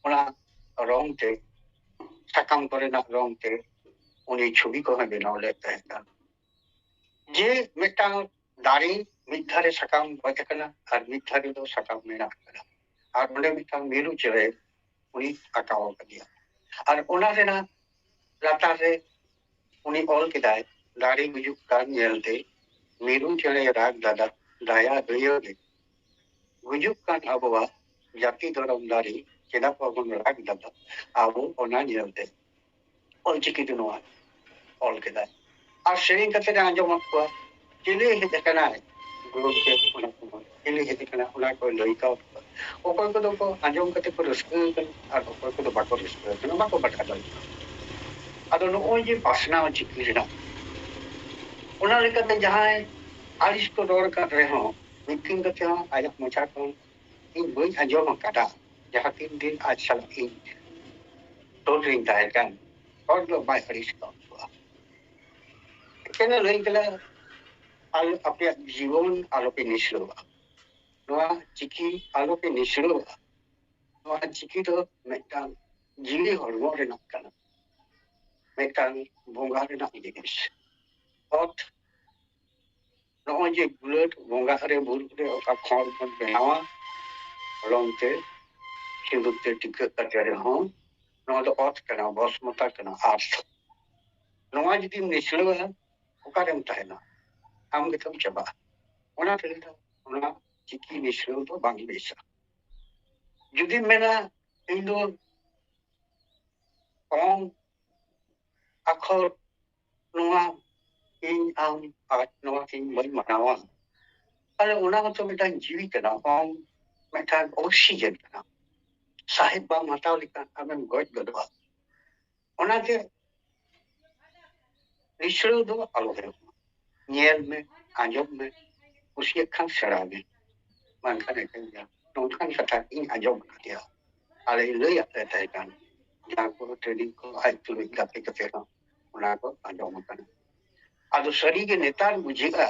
ᱚᱱᱟ ᱨᱚᱝ ᱛᱮ, ᱥᱟᱠᱟᱢ ᱠᱚᱨᱮᱱᱟᱜ ᱨᱚᱝ ᱛᱮ ᱩᱱᱤ ᱪᱷᱚᱵᱤ ᱠᱚᱦᱚᱸ ᱵᱮᱱᱟᱣ ᱞᱮᱫ ᱛᱟᱦᱮᱸ ᱠᱟᱱᱟ᱾ ᱡᱮ ᱢᱤᱫᱴᱟᱝ ᱫᱟᱨᱮ ᱢᱤᱫ ᱫᱷᱟᱨᱮ ᱥᱟᱠᱟᱢ ᱜᱚᱡ ᱟᱠᱟᱱᱟ ᱟᱨ ᱢᱤᱫ ᱫᱷᱟᱨᱮ ᱫᱚ ᱥᱟᱠᱟᱢ ᱢᱮᱱᱟᱜ ᱟᱠᱟᱫᱟ, ᱟᱨ ᱚᱸᱰᱮ ᱢᱤᱫᱴᱟᱝ ᱢᱤᱨᱩ ᱪᱮᱬᱮ ᱩᱱᱤ ᱟᱸᱠᱟᱣ ᱟᱠᱟᱫᱮᱭᱟ᱾ ᱟᱨ ᱚᱱᱟ ᱨᱮᱱᱟᱜ ᱞᱟᱛᱟᱨ ᱨᱮ ᱩᱱᱤ ᱚᱞ ᱠᱮᱫᱟᱭ, ᱫᱟᱨᱮ ᱜᱩᱡᱩᱜ ᱠᱟᱱ ᱧᱮᱞᱛᱮ ᱢᱤᱨᱩ ᱪᱮᱬᱮ ᱨᱟᱜᱽ ᱫᱟᱫᱟ, ᱫᱟᱭᱟ ᱫᱩᱭᱟᱹᱣ ᱜᱮ᱾ ᱜᱩᱡᱩᱜ ᱠᱟᱱ ᱟᱵᱚᱣᱟᱜ ᱡᱟᱹᱛᱤ ᱫᱷᱚᱨᱚᱢ ᱫᱟᱨᱮ, ᱪᱮᱫᱟᱜ ᱵᱟᱵᱚᱱ ᱨᱟᱜᱽ ᱫᱟᱫᱟ ᱟᱵᱚ ᱚᱱᱟ ᱧᱮᱞᱛᱮ? ᱚᱞᱪᱤᱠᱤ ᱫᱚ ᱱᱚᱣᱟ ᱚᱞ ᱠᱮᱫᱟᱭ᱾ ᱟᱨ ᱥᱮᱨᱮᱧ ᱠᱟᱛᱮ ᱮ ᱟᱸᱡᱚᱢᱟᱫ ᱠᱚᱣᱟ, ᱪᱤᱞᱤ ᱦᱮᱡ ᱟᱠᱟᱱᱟᱭ ᱜᱚᱢᱠᱮ, ᱚᱱᱟ ᱠᱚ ᱪᱤᱞᱤ ᱦᱮᱡ ᱟᱠᱟᱱᱟ, ᱚᱱᱟ ᱠᱚᱭ ᱞᱟᱹᱭ ᱠᱟᱣᱟᱫ ᱠᱚᱣᱟ᱾ ᱚᱠᱚᱭ ᱠᱚᱫᱚ ᱠᱚ ᱟᱸᱡᱚᱢ ᱠᱟᱛᱮ ᱠᱚ ᱨᱟᱹᱥᱠᱟᱹ ᱟᱠᱟᱱᱟ, ᱟᱨ ᱚᱠᱚᱭ ᱠᱚᱫᱚ ᱵᱟᱠᱚ ᱨᱟᱹᱥᱠᱟᱹ ᱟᱠᱟᱱᱟ, ᱵᱟᱠᱚ ᱵᱟᱰᱟᱭ ᱫᱟᱲᱮᱭᱟᱜᱼᱟ᱾ ᱟᱫᱚ ᱱᱚᱜᱼᱚᱭ ᱡᱮ ᱯᱟᱥᱱᱟᱣ ᱪᱤᱠᱤ ᱨᱮᱱᱟᱜ, ᱚᱱᱟ ᱞᱮᱠᱟᱛᱮ ᱡᱟᱦᱟᱸᱭ ᱟᱹᱲᱤᱥ ᱠᱚ ᱨᱚᱲ ᱠᱟᱫ ᱨᱮᱦᱚᱸ, ᱢᱤᱫ ᱫᱤᱱ ᱠᱟᱛᱮ ᱦᱚᱸ ᱟᱭᱟᱜ ᱢᱚᱪᱟ ᱠᱷᱚᱱ ᱤᱧ ᱵᱟᱹᱧ ᱟᱸᱡᱚᱢ ᱟᱠᱟᱫᱟ, ᱡᱟᱦᱟᱸ ᱛᱤᱱ ᱫᱤᱱ ᱟᱡ ᱥᱟᱞᱟᱜ ᱤᱧ ᱥᱩᱨ ᱨᱤᱧ ᱛᱟᱦᱮᱸ ᱠᱟᱱ, ᱦᱚᱲ ᱫᱚ ᱵᱟᱭ ᱟᱹᱲᱤᱥ ᱠᱟᱜ ᱠᱚᱣᱟ᱾ ᱮᱠᱮᱱᱮ ᱞᱟᱹᱭ ᱠᱮᱫᱟ, "ᱟᱞ-, ᱟᱯᱮᱭᱟᱜ ᱡᱤᱵᱚᱱ ᱟᱞᱚᱯᱮ ᱱᱤᱥᱲᱟᱹᱣᱟ, ᱱᱚᱣᱟ ᱪᱤᱠᱤ ᱟᱞᱚᱯᱮ ᱱᱤᱥᱲᱟᱹᱣᱟ, ᱱᱚᱣᱟ ᱪᱤᱠᱤ ᱫᱚ ᱢᱤᱫᱴᱟᱝ ᱡᱤᱣᱤ ᱦᱚᱲᱢᱚ ᱨᱮᱱᱟᱜ ᱠᱟᱱᱟ, ᱢᱤᱫᱴᱟᱝ ᱵᱚᱸᱜᱟ ᱨᱮᱱᱟᱜ ᱡᱤᱱᱤᱥ, ᱚᱛ ᱱᱚᱜᱼᱚᱭ ᱡᱮ ᱜᱩᱞᱟᱹᱴ ᱵᱚᱸᱜᱟᱜ ᱨᱮ ᱵᱩᱨᱩᱜ ᱨᱮ ᱚᱠᱟ ᱠᱷᱚᱸᱰ ᱵᱚᱱ ᱵᱮᱱᱟᱣᱟ, ᱦᱚᱞᱚᱝ ᱛᱮ ᱥᱤᱸᱫᱩᱨ ᱛᱮ ᱴᱤᱠᱟᱹᱜ ᱠᱟᱛᱮ ᱨᱮᱦᱚᱸ, ᱱᱚᱣᱟ ᱫᱚ ᱚᱛ ᱠᱟᱱᱟ, ᱵᱚᱥᱢᱚᱛᱟ ᱠᱟᱱᱟ, ᱟᱨᱛᱷ᱾ ᱱᱚᱣᱟ ᱡᱩᱫᱤᱢ ᱱᱤᱥᱲᱟᱹᱣᱟ, ᱚᱠᱟᱨᱮᱢ ᱛᱟᱦᱮᱱᱟ? ᱟᱢ ᱜᱮᱛᱚᱢ ᱪᱟᱵᱟᱜᱼᱟ᱾ ᱚᱱᱟ ᱛᱮᱜᱮ ᱫᱚ ᱚᱱᱟ ᱪᱤᱠᱤ ᱱᱤᱥᱲᱟᱹᱣ ᱫᱚ ᱵᱟᱝ ᱵᱮᱥᱟ᱾ ᱡᱩᱫᱤᱢ ᱢᱮᱱᱟ, ᱤᱧ ᱫᱚ ᱚᱝ ᱟᱠᱷᱚᱨ ᱱᱚᱣᱟ ᱤᱧ ᱟᱢ ᱟᱨ ᱱᱚᱣᱟ ᱤᱧ ᱵᱟᱹᱧ ᱢᱟᱱᱟᱣᱟ, ᱛᱟᱦᱞᱮ ᱚᱱᱟ ᱦᱚᱸᱛᱚ ᱢᱤᱫᱴᱟᱝ ᱡᱤᱣᱤ ᱠᱟᱱᱟ, ᱚᱝ ᱢᱤᱫᱴᱟᱝ ᱚᱠᱥᱤᱡᱮᱱ ᱠᱟᱱᱟ᱾ ᱥᱟᱦᱮᱸᱫ ᱵᱟᱢ ᱦᱟᱛᱟᱣ ᱞᱮᱠᱷᱟᱱ ᱟᱢᱮᱢ ᱜᱚᱡ ᱜᱚᱫᱚᱜᱼᱟ᱾ ᱚᱱᱟᱛᱮ ᱱᱤᱥᱲᱟᱹᱣ ᱫᱚ ᱟᱞᱚ ᱦᱩᱭᱩᱜ ᱢᱟ᱾ ᱧᱮᱞ ᱢᱮ, ᱟᱸᱡᱚᱢ ᱢᱮ, ᱠᱩᱥᱤᱭᱟᱜ ᱠᱷᱟᱱ ᱥᱮᱬᱟᱭ ᱢᱮ, ᱵᱟᱝᱠᱷᱟᱱ ᱮᱠᱟᱞ ᱜᱮ ᱱᱚᱝᱠᱟᱱ ᱠᱟᱛᱷᱟ ᱤᱧ ᱟᱸᱡᱚᱢ ᱟᱠᱟᱫᱮᱭᱟ᱾ ᱟᱞᱮ ᱞᱟᱹᱭ ᱟᱫ ᱞᱮ ᱛᱟᱦᱮᱸ ᱠᱟᱱ, ᱡᱟᱦᱟᱸ ᱠᱚ ᱴᱨᱮᱱᱤᱝ ᱠᱚ ᱟᱡ ᱛᱩᱞᱩᱡ ᱜᱟᱛᱮ ᱠᱟᱛᱮ ᱦᱚᱸ ᱚᱱᱟ ᱠᱚ ᱟᱸᱡᱚᱢ ᱟᱠᱟᱱᱟ᱾ ᱟᱫᱚ ᱥᱟᱹᱨᱤᱜᱮ ᱱᱮᱛᱟᱨ ᱵᱩᱡᱷᱟᱹᱜᱼᱟ,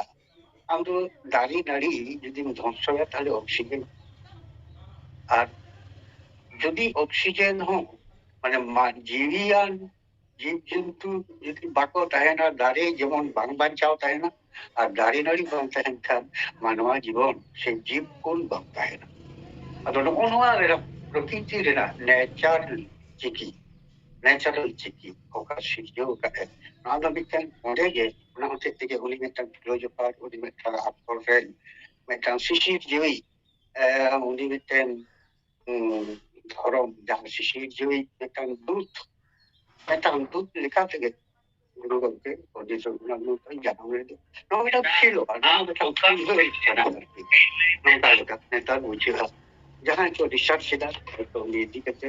ᱟᱢ ᱫᱚ ᱫᱟᱨᱮ ᱱᱟᱹᱲᱤ ᱡᱩᱫᱤᱢ ᱫᱷᱚᱝᱥᱚᱭᱟ, ᱛᱟᱦᱞᱮ ᱚᱠᱥᱤᱡᱮᱱ, ᱟᱨ ᱡᱩᱫᱤ ᱚᱠᱥᱤᱡᱮᱱ ᱦᱚᱸ, ᱢᱟᱱᱮ, ᱢᱟ-, ᱡᱤᱣᱤᱭᱟᱱ ᱡᱤᱵᱽ ᱡᱚᱱᱛᱩ ᱡᱩᱫᱤ ᱵᱟᱠᱚ ᱛᱟᱦᱮᱱᱟ, ᱫᱟᱨᱮ ᱡᱮᱢᱚᱱ ᱵᱟᱝ ᱵᱟᱧᱪᱟᱣ ᱛᱟᱦᱮᱱᱟ, ᱟᱨ ᱫᱟᱨᱮ ᱱᱟᱹᱲᱤ ᱵᱟᱝ ᱛᱟᱦᱮᱱ ᱠᱷᱟᱱ ᱢᱟᱱᱣᱟ ᱡᱤᱵᱚᱱ ᱥᱮ ᱡᱤᱵᱽ ᱠᱩᱞ ᱵᱟᱝ ᱛᱟᱦᱮᱱᱟ᱾ ᱟᱫᱚ ᱱᱚᱜᱼᱚ ᱱᱚᱣᱟ ᱨᱮᱱᱟᱜ ᱯᱨᱚᱠᱨᱤᱛᱤ ᱨᱮᱱᱟᱜ ᱱᱮᱪᱟᱨ ᱪᱤᱠᱤ, ᱱᱮᱪᱟᱨᱟᱞ ᱪᱤᱠᱤ ᱚᱠᱟ ᱥᱤᱨᱡᱟᱹᱣ ᱟᱠᱟᱫ ᱮ, ᱱᱚᱣᱟ ᱫᱚ ᱢᱤᱫᱴᱟᱝ ᱚᱸᱰᱮ ᱜᱮ, ᱚᱱᱟ ᱦᱚᱛᱮᱡ ᱛᱮᱜᱮ ᱩᱱᱤ ᱢᱤᱫᱴᱟᱝ ᱯᱷᱤᱞᱳᱡᱚᱯᱷᱟᱨ, ᱩᱱᱤ ᱢᱤᱫᱴᱟᱝ ᱟᱠᱷᱚᱨ ᱨᱮᱱ ᱢᱤᱫᱴᱟᱝ ᱥᱤᱥᱤᱨ ᱡᱤᱣᱤ, ᱮ, ᱩᱱᱤ ᱢᱤᱫᱴᱮᱱ, ᱩᱸ, ᱫᱷᱚᱨᱚᱢ ᱡᱟᱦᱟᱸ ᱥᱤᱥᱤᱨ ᱡᱤᱣᱤ ᱢᱤᱫᱴᱟᱝ ᱫᱩᱛ, ᱢᱤᱫᱴᱟᱝ ᱫᱩᱛ ᱞᱮᱠᱟ ᱛᱮᱜᱮ ᱜᱩᱨᱩ ᱜᱚᱢᱠᱮ ᱯᱚᱱᱰᱤᱛ ᱨᱚᱜᱷᱩᱱᱟᱛᱷ ᱢᱩᱨᱢᱩ ᱫᱚᱭ ᱡᱟᱱᱟᱢ ᱞᱮᱫᱮ᱾ ᱱᱚᱣᱟ ᱢᱤᱫᱴᱟᱝ ᱯᱷᱤᱞᱚᱜᱼᱟ, ᱱᱚᱣᱟ ᱢᱤᱫᱴᱟᱝ ᱯᱷᱤᱞ ᱦᱩᱭ ᱠᱟᱱᱟ ᱟᱨᱠᱤ᱾ ᱱᱚᱝᱠᱟ ᱞᱮᱠᱟ ᱱᱮᱛᱟᱨ ᱵᱩᱡᱷᱟᱹᱜᱼᱟ᱾ ᱡᱟᱦᱟᱸᱭ ᱠᱚ ᱨᱤᱥᱟᱨᱪ ᱮᱫᱟ, ᱦᱚᱭᱛᱳ ᱩᱱᱤ ᱤᱫᱤ ᱠᱟᱛᱮ,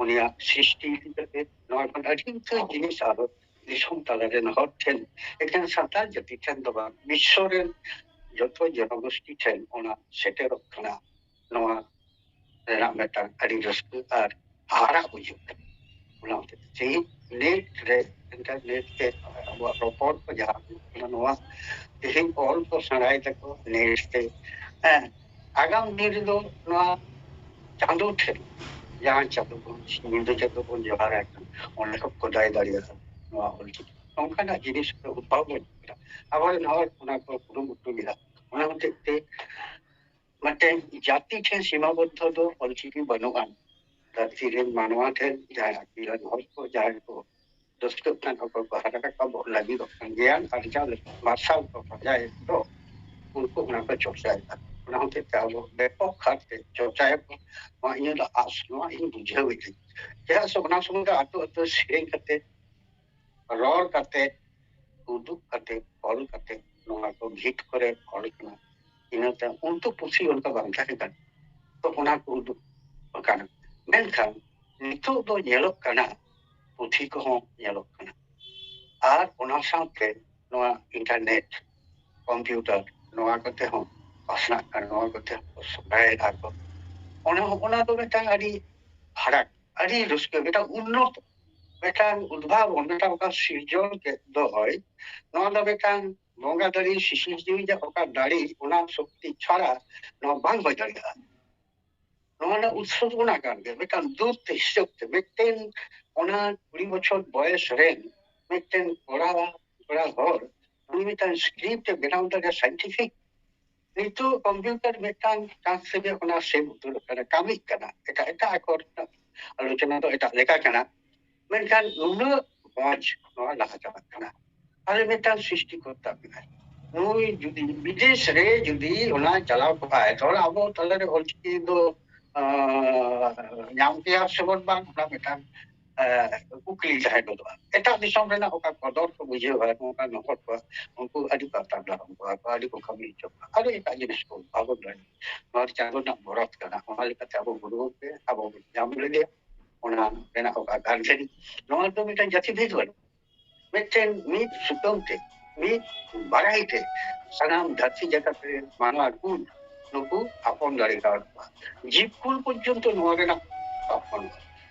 ᱩᱱᱤᱭᱟᱜ ᱥᱨᱤᱥᱴᱤ ᱤᱫᱤ ᱠᱟᱛᱮ, ᱱᱚᱣᱟ ᱠᱷᱚᱱ ᱟᱹᱰᱤ ᱩᱛᱟᱹᱨ ᱡᱤᱱᱤᱥ ᱟᱨᱚ ᱫᱤᱥᱚᱢ ᱛᱟᱞᱟ ᱨᱮᱱ ᱦᱚᱲ ᱴᱷᱮᱱ, ᱮᱠᱷᱮᱱ ᱥᱟᱱᱛᱟᱲ ᱡᱟᱹᱛᱤ ᱴᱷᱮᱱ ᱫᱚ ᱵᱟᱝ, ᱵᱤᱥᱥᱚ ᱨᱮᱱ ᱡᱚᱛᱚ ᱡᱚᱱᱚᱜᱳᱥᱴᱤ ᱴᱷᱮᱱ ᱚᱱᱟ ᱥᱮᱴᱮᱨᱚᱜ ᱠᱟᱱᱟ᱾ ᱱᱚᱣᱟ ᱨᱮᱱᱟᱜ ᱢᱤᱫᱴᱟᱝ ᱟᱹᱰᱤ ᱨᱟᱹᱥᱠᱟᱹ ᱟᱨ ᱦᱟᱦᱟᱲᱟᱜ ᱵᱩᱡᱷᱟᱹᱜ ᱠᱟᱱᱟ᱾ ᱚᱱᱟ ᱦᱚᱛᱮᱡ ᱛᱮ ᱛᱮᱦᱮᱧ ᱱᱮᱴ ᱨᱮ, ᱤᱱᱴᱟᱨᱱᱮᱴ ᱛᱮ ᱟᱵᱚᱣᱟᱜ ᱨᱚᱯᱚᱲ ᱠᱚ ᱡᱟᱦᱟᱸ ᱦᱩᱭᱩᱜ ᱠᱟᱱᱟ, ᱱᱚᱣᱟ ᱛᱮᱦᱮᱧ ᱚᱞ ᱠᱚ ᱥᱮᱬᱟᱭ ᱫᱟᱠᱚ ᱱᱮᱴ ᱛᱮ᱾ ᱦᱮᱸ, ᱟᱜᱟᱢ ᱫᱤᱱ ᱨᱮᱫᱚ ᱱᱚᱣᱟ ᱪᱟᱸᱫᱚ ᱴᱷᱮᱱ, ᱡᱟᱦᱟᱸ ᱪᱟᱸᱫᱚ ᱵᱚᱱ, ᱧᱤᱫᱟᱹ ᱪᱟᱸᱫᱚ ᱵᱚᱱ ᱡᱚᱦᱟᱨᱟᱭ ᱠᱟᱱᱟ, ᱚᱸᱰᱮ ᱠᱷᱚᱱ ᱠᱚ ᱫᱟᱭ ᱫᱟᱲᱮᱭᱟᱜᱼᱟ ᱱᱚᱣᱟ ᱚᱞ ᱪᱤᱠᱤ᱾ ᱚᱱᱠᱟᱱᱟᱜ ᱡᱤᱱᱤᱥ ᱠᱚ ᱩᱫᱵᱷᱟᱵ ᱞᱮᱱᱟ᱾ ᱟᱵᱚᱨᱮᱱ ᱦᱚᱲ ᱚᱱᱟ ᱠᱚ ᱠᱩᱨᱩᱢᱩᱴᱩ ᱞᱮᱫᱟ᱾ ᱚᱱᱟ ᱦᱚᱛᱮᱡ ᱛᱮ ᱢᱤᱫᱴᱮᱱ ᱡᱟᱹᱛᱤ ᱴᱷᱮᱱ ᱥᱤᱢᱟᱵᱚᱫᱽᱫᱷᱚ ᱫᱚ ᱚᱞᱪᱤᱠᱤ ᱵᱟᱹᱱᱩᱜᱼᱟ᱾ ᱫᱷᱟᱹᱨᱛᱤ ᱨᱮᱱ ᱢᱟᱱᱣᱟ ᱴᱷᱮᱱ ᱡᱟᱦᱟᱸᱭ ᱟᱹᱠᱤᱞᱟᱱ ᱦᱚᱲ ᱠᱚ, ᱡᱟᱦᱟᱸᱭ ᱠᱚ ᱨᱟᱹᱥᱠᱟᱹᱜ ᱠᱟᱱ, ᱚᱠᱚᱭ ᱠᱚ ᱦᱟᱨᱟ ᱨᱟᱠᱟᱵᱚᱜ ᱞᱟᱹᱜᱤᱫᱚᱜ ᱠᱟᱱ, ᱜᱮᱭᱟᱱ ᱟᱨᱡᱟᱣ ᱞᱟᱹᱜᱤᱫ ᱢᱟᱨᱥᱟᱞ ᱠᱚ ᱯᱟᱸᱡᱟᱭᱮᱫ ᱫᱚ, ᱩᱱᱠᱩ ᱚᱱᱟ ᱠᱚ ᱪᱚᱨᱪᱟᱭᱮᱫᱟ᱾ ᱚᱱᱟ ᱦᱚᱛᱮᱡ ᱛᱮ ᱟᱵᱚ ᱵᱮᱯᱚᱠ ᱠᱷᱟᱛ ᱛᱮ ᱪᱚᱨᱪᱟᱭᱟᱵᱚᱱ, ᱱᱚᱣᱟ ᱤᱧᱟᱹᱜ ᱫᱚ ᱟᱥ, ᱱᱚᱣᱟ ᱤᱧ ᱵᱩᱡᱷᱟᱹᱣ ᱮᱫᱟᱹᱧ᱾ ᱪᱮᱫᱟᱜ ᱥᱮ ᱚᱱᱟ ᱥᱚᱢᱚᱭ ᱫᱚ ᱟᱹᱛᱩ ᱟᱹᱛᱩ ᱥᱮᱨᱮᱧ ᱠᱟᱛᱮ, ᱨᱚᱲ ᱠᱟᱛᱮ, ᱩᱫᱩᱜ ᱠᱟᱛᱮ, ᱚᱞ ᱠᱟᱛᱮ ᱱᱚᱣᱟ ᱠᱚ ᱵᱷᱤᱛ ᱠᱚᱨᱮ ᱚᱞ ᱠᱟᱱᱟ᱾ ᱤᱱᱟᱹᱛᱮ ᱩᱱᱠᱩ ᱯᱩᱛᱷᱤ ᱚᱱᱠᱟ ᱵᱟᱝ ᱛᱟᱦᱮᱸ ᱠᱟᱱᱟ, ᱛᱚ ᱚᱱᱟ ᱠᱚ ᱩᱫᱩᱜ ᱟᱠᱟᱱᱟ᱾ ᱢᱮᱱᱠᱷᱟᱱ ᱱᱤᱛᱚᱜ ᱫᱚ ᱧᱮᱞᱚᱜ ᱠᱟᱱᱟ, ᱯᱩᱛᱷᱤ ᱠᱚᱦᱚᱸ ᱧᱮᱞᱚᱜ ᱠᱟᱱᱟ, ᱟᱨ ᱚᱱᱟ ᱥᱟᱶᱛᱮ ᱱᱚᱣᱟ ᱤᱱᱴᱟᱨᱱᱮᱴ, ᱠᱚᱢᱯᱤᱭᱩᱴᱟᱨ, ᱱᱚᱣᱟ ᱠᱚᱛᱮ ᱦᱚᱸ ᱯᱟᱥᱱᱟᱜ ᱠᱟᱱᱟ, ᱱᱚᱣᱟ ᱠᱚᱛᱮ ᱦᱚᱸ ᱥᱚᱸᱜᱷᱟᱭᱮᱫᱟ ᱠᱚ᱾ ᱚᱱᱟ ᱚᱱᱟ ᱫᱚ ᱢᱤᱫᱴᱟᱝ ᱟᱹᱰᱤ ᱯᱷᱟᱨᱟᱠ, ᱟᱹᱰᱤ ᱨᱟᱹᱥᱠᱟᱹ, ᱢᱤᱫᱴᱟᱝ ᱩᱱᱱᱚᱛ, ᱢᱤᱫᱴᱟᱝ ᱩᱫᱵᱷᱟᱵᱚᱱ, ᱢᱤᱫᱴᱟᱝ ᱚᱠᱟ ᱥᱤᱨᱡᱚᱱ ᱠᱮᱫ ᱫᱚᱭ, ᱱᱚᱣᱟ ᱫᱚ ᱢᱤᱫᱴᱟᱝ ᱵᱚᱸᱜᱟ ᱫᱟᱲᱮ, ᱥᱤᱥᱤᱨ ᱡᱤᱣᱤ ᱡᱟᱦᱟᱸ ᱚᱠᱟ ᱫᱟᱲᱮ, ᱚᱱᱟ ᱥᱚᱠᱛᱤ ᱪᱷᱟᱲᱟ ᱱᱚᱣᱟ ᱵᱟᱝ ᱦᱩᱭ ᱫᱟᱲᱮᱭᱟᱜᱼᱟ᱾ ᱱᱚᱣᱟ ᱨᱮᱱᱟᱜ ᱩᱛᱥᱚ ᱫᱚ ᱚᱱᱟ ᱠᱟᱱ ᱜᱮᱭᱟ, ᱢᱤᱫᱴᱟᱝ ᱫᱩᱛ ᱦᱤᱥᱟᱹᱵ ᱛᱮ ᱢᱤᱫᱴᱮᱱ ᱚᱱᱟ ᱠᱩᱲᱤ ᱵᱚᱪᱷᱚᱨ ᱵᱚᱭᱮᱥ ᱨᱮᱱ ᱢᱤᱫᱴᱮᱱ ᱠᱚᱲᱟ, ᱠᱚᱲᱟ ᱦᱚᱲ ᱩᱱᱤ ᱢᱤᱫᱴᱟᱝ ᱥᱠᱨᱤᱯᱴ ᱮ ᱵᱮᱱᱟᱣ ᱫᱟᱲᱮᱭᱟᱜᱼᱟ, ᱥᱟᱭᱮᱱᱴᱤᱯᱷᱤᱠ᱾ ᱱᱤᱛᱚᱜ ᱠᱚᱢᱯᱤᱭᱩᱴᱟᱨ ᱢᱤᱫᱴᱟᱝ ᱪᱟᱱᱥ ᱛᱮᱜᱮ ᱚᱱᱟ ᱥᱮᱵᱷ ᱩᱛᱟᱹᱨᱚᱜ ᱠᱟᱱᱟ, ᱠᱟᱹᱢᱤᱜ ᱠᱟᱱᱟ᱾ ᱮᱴᱟᱜ ᱮᱴᱟᱜ ᱟᱠᱚ ᱨᱮᱱᱟᱜ ᱟᱞᱳᱪᱚᱱᱟ ᱫᱚ ᱮᱴᱟᱜ ᱞᱮᱠᱟ ᱠᱟᱱᱟ, ᱢᱮᱱᱠᱷᱟᱱ ᱱᱩᱱᱟᱹᱜ ᱢᱚᱡᱽ ᱱᱚᱣᱟ ᱞᱟᱦᱟ ᱪᱟᱞᱟᱜ ᱠᱟᱱᱟ᱾ ᱟᱨ ᱢᱤᱫᱴᱟᱝ ᱥᱨᱤᱥᱴᱤᱠᱚᱨᱛᱟ ᱢᱮᱱᱟᱭ, ᱱᱩᱭ ᱡᱩᱫᱤ ᱵᱤᱫᱮᱥ ᱨᱮ ᱡᱩᱫᱤ ᱚᱱᱟ ᱪᱟᱞᱟᱣ ᱠᱚᱜᱼᱟᱭ, ᱛᱟᱦᱚᱞᱮ ᱟᱵᱚ ᱛᱟᱞᱟᱨᱮ ᱚᱞᱪᱤᱠᱤ ᱫᱚ, ᱟᱸ, ᱧᱟᱢ ᱠᱮᱭᱟ ᱥᱮᱵᱚᱱ ᱵᱟᱝ, ᱚᱱᱟ ᱢᱤᱫᱴᱟᱝ, ᱟᱸ, ᱠᱩᱠᱞᱤ ᱛᱟᱦᱮᱸ ᱜᱚᱫᱚᱜᱼᱟ᱾ ᱮᱴᱟᱜ ᱫᱤᱥᱚᱢ ᱨᱮᱱᱟᱜ ᱚᱠᱟ ᱠᱚᱫᱚᱨ ᱠᱚ ᱵᱩᱡᱷᱟᱹᱣᱟ, ᱱᱚᱝᱠᱟ ᱱᱚᱠᱚᱞ ᱠᱚᱣᱟ, ᱩᱱᱠᱩ ᱟᱹᱰᱤ ᱠᱚ ᱟᱛᱟᱝ ᱫᱟᱨᱟᱢ ᱠᱚᱣᱟ, ᱟᱹᱰᱤ ᱠᱚ ᱠᱟᱹᱢᱤ ᱦᱚᱪᱚ ᱠᱚᱣᱟ, ᱟᱹᱰᱤ ᱮᱴᱟᱜ ᱡᱤᱱᱤᱥ ᱠᱚ ᱵᱟᱵᱚᱱ ᱵᱟᱲᱟᱭᱟ᱾ ᱱᱚᱣᱟ ᱫᱚ ᱪᱟᱸᱫᱳ ᱨᱮᱱᱟᱜ ᱵᱚᱨᱚᱛ ᱠᱟᱱᱟ, ᱚᱱᱟ ᱞᱮᱠᱟᱛᱮ ᱟᱵᱚ ᱜᱩᱨᱩ ᱜᱚᱢᱠᱮ ᱟᱵᱚ ᱵᱚᱱ ᱧᱟᱢ ᱞᱮᱫᱮᱭᱟ᱾ ᱚᱱᱟ ᱨᱮᱱᱟᱜ ᱚᱠᱟ ᱜᱟᱨᱡᱮᱱ, ᱱᱚᱣᱟ ᱫᱚ ᱢᱤᱫᱴᱟᱝ ᱡᱟᱹᱛᱤ ᱵᱷᱮᱫ ᱵᱟᱹᱱᱩᱜ, ᱢᱤᱫᱴᱮᱱ ᱢᱤᱫ ᱥᱩᱛᱟᱹᱢ ᱛᱮ, ᱢᱤᱫ ᱵᱟᱲᱟᱭ ᱛᱮ ᱥᱟᱱᱟᱢ ᱫᱷᱟᱹᱨᱛᱤ ᱡᱟᱠᱟᱛ ᱨᱮ ᱢᱟᱱᱣᱟ ᱠᱩᱞ ᱱᱩᱠᱩ ᱦᱚᱯᱚᱱ ᱫᱟᱲᱮ ᱠᱟᱣᱟᱫ ᱠᱚᱣᱟ᱾ ᱡᱤᱵᱽ ᱠᱩᱞ ᱯᱚᱨᱡᱚᱱᱛᱚ ᱱᱚᱣᱟ ᱨᱮᱱᱟᱜ ᱦᱚᱯᱚᱱ,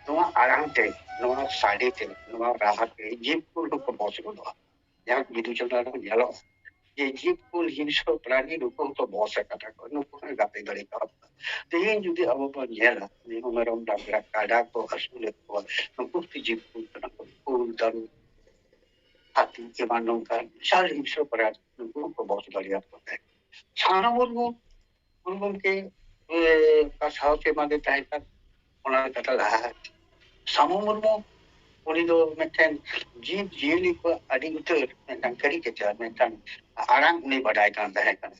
ᱱᱚᱣᱟ ᱟᱲᱟᱝ ᱛᱮ, ᱱᱚᱣᱟ ᱥᱟᱰᱮ ᱛᱮ, ᱱᱚᱣᱟ ᱨᱟᱦᱟ ᱛᱮ ᱡᱤᱵᱽ ᱠᱩᱞ ᱦᱚᱸᱠᱚ ᱵᱚᱥ ᱜᱚᱫᱚᱜᱼᱟ᱾ ᱡᱟᱦᱟᱸ ᱵᱤᱫᱩ ᱪᱟᱸᱫᱟᱱ ᱨᱮ ᱧᱮᱞᱚᱜᱼᱟ ᱡᱮ ᱡᱤᱵᱽ ᱠᱩᱞ ᱦᱤᱝᱥᱚ ᱯᱨᱟᱱᱤ ᱱᱩᱠᱩ ᱦᱚᱸᱠᱚ ᱵᱚᱥ ᱟᱠᱟᱫᱟ ᱠᱚ, ᱱᱩᱠᱩ ᱦᱚᱸ ᱜᱟᱛᱮ ᱫᱟᱲᱮ ᱠᱟᱣᱟᱫ ᱠᱚᱣᱟ᱾ ᱛᱮᱦᱮᱧ ᱡᱩᱫᱤ ᱟᱵᱚ ᱵᱚᱱ ᱧᱮᱞᱟ, ᱢᱤᱦᱩ ᱢᱮᱨᱚᱢ ᱰᱟᱝᱨᱟ ᱠᱟᱰᱟ ᱠᱚ ᱟᱹᱥᱩᱞᱮᱫ ᱠᱚᱣᱟ, ᱱᱩᱠᱩ ᱦᱚᱸ ᱡᱤᱵᱽ ᱠᱩᱞ ᱠᱟᱱᱟ ᱠᱚ, ᱠᱩᱞ ᱛᱟᱹᱨᱩᱵ᱾ ᱦᱟᱹᱛᱤ ᱮᱢᱟᱱ ᱱᱚᱝᱠᱟᱱ ᱵᱤᱥᱟᱞ ᱦᱤᱝᱥᱨᱚ ᱯᱨᱟᱱᱤ ᱱᱩᱠᱩ ᱦᱚᱸᱠᱚ ᱵᱚᱥ ᱫᱟᱲᱮᱭᱟᱠᱚ ᱛᱟᱦᱮᱸᱫ᱾ ᱥᱟᱨᱱᱟ ᱢᱩᱨᱢᱩ, ᱜᱩᱨᱩ ᱜᱚᱢᱠᱮ, ᱮ, ᱚᱠᱟ ᱥᱟᱶᱛᱮ ᱮᱢᱟᱫᱮ ᱛᱟᱦᱮᱸ ᱠᱟᱱ, ᱚᱱᱟ ᱠᱟᱛᱷᱟ ᱞᱟᱦᱟ᱾ ᱥᱟᱢᱩ ᱢᱩᱨᱢᱩ, ᱩᱱᱤ ᱫᱚ ᱢᱤᱫᱴᱮᱱ ᱡᱤᱵᱽ ᱡᱤᱭᱟᱹᱞᱤ ᱠᱚᱣᱟᱜ ᱟᱹᱰᱤ ᱩᱛᱟᱹᱨ ᱢᱤᱫᱴᱟᱝ ᱠᱟᱹᱨᱤ ᱠᱮᱪᱟ, ᱢᱤᱫᱴᱟᱝ ᱟᱲᱟᱝ ᱩᱱᱤ ᱵᱟᱰᱟᱭ ᱠᱟᱱ ᱛᱟᱦᱮᱸ ᱠᱟᱱᱟ᱾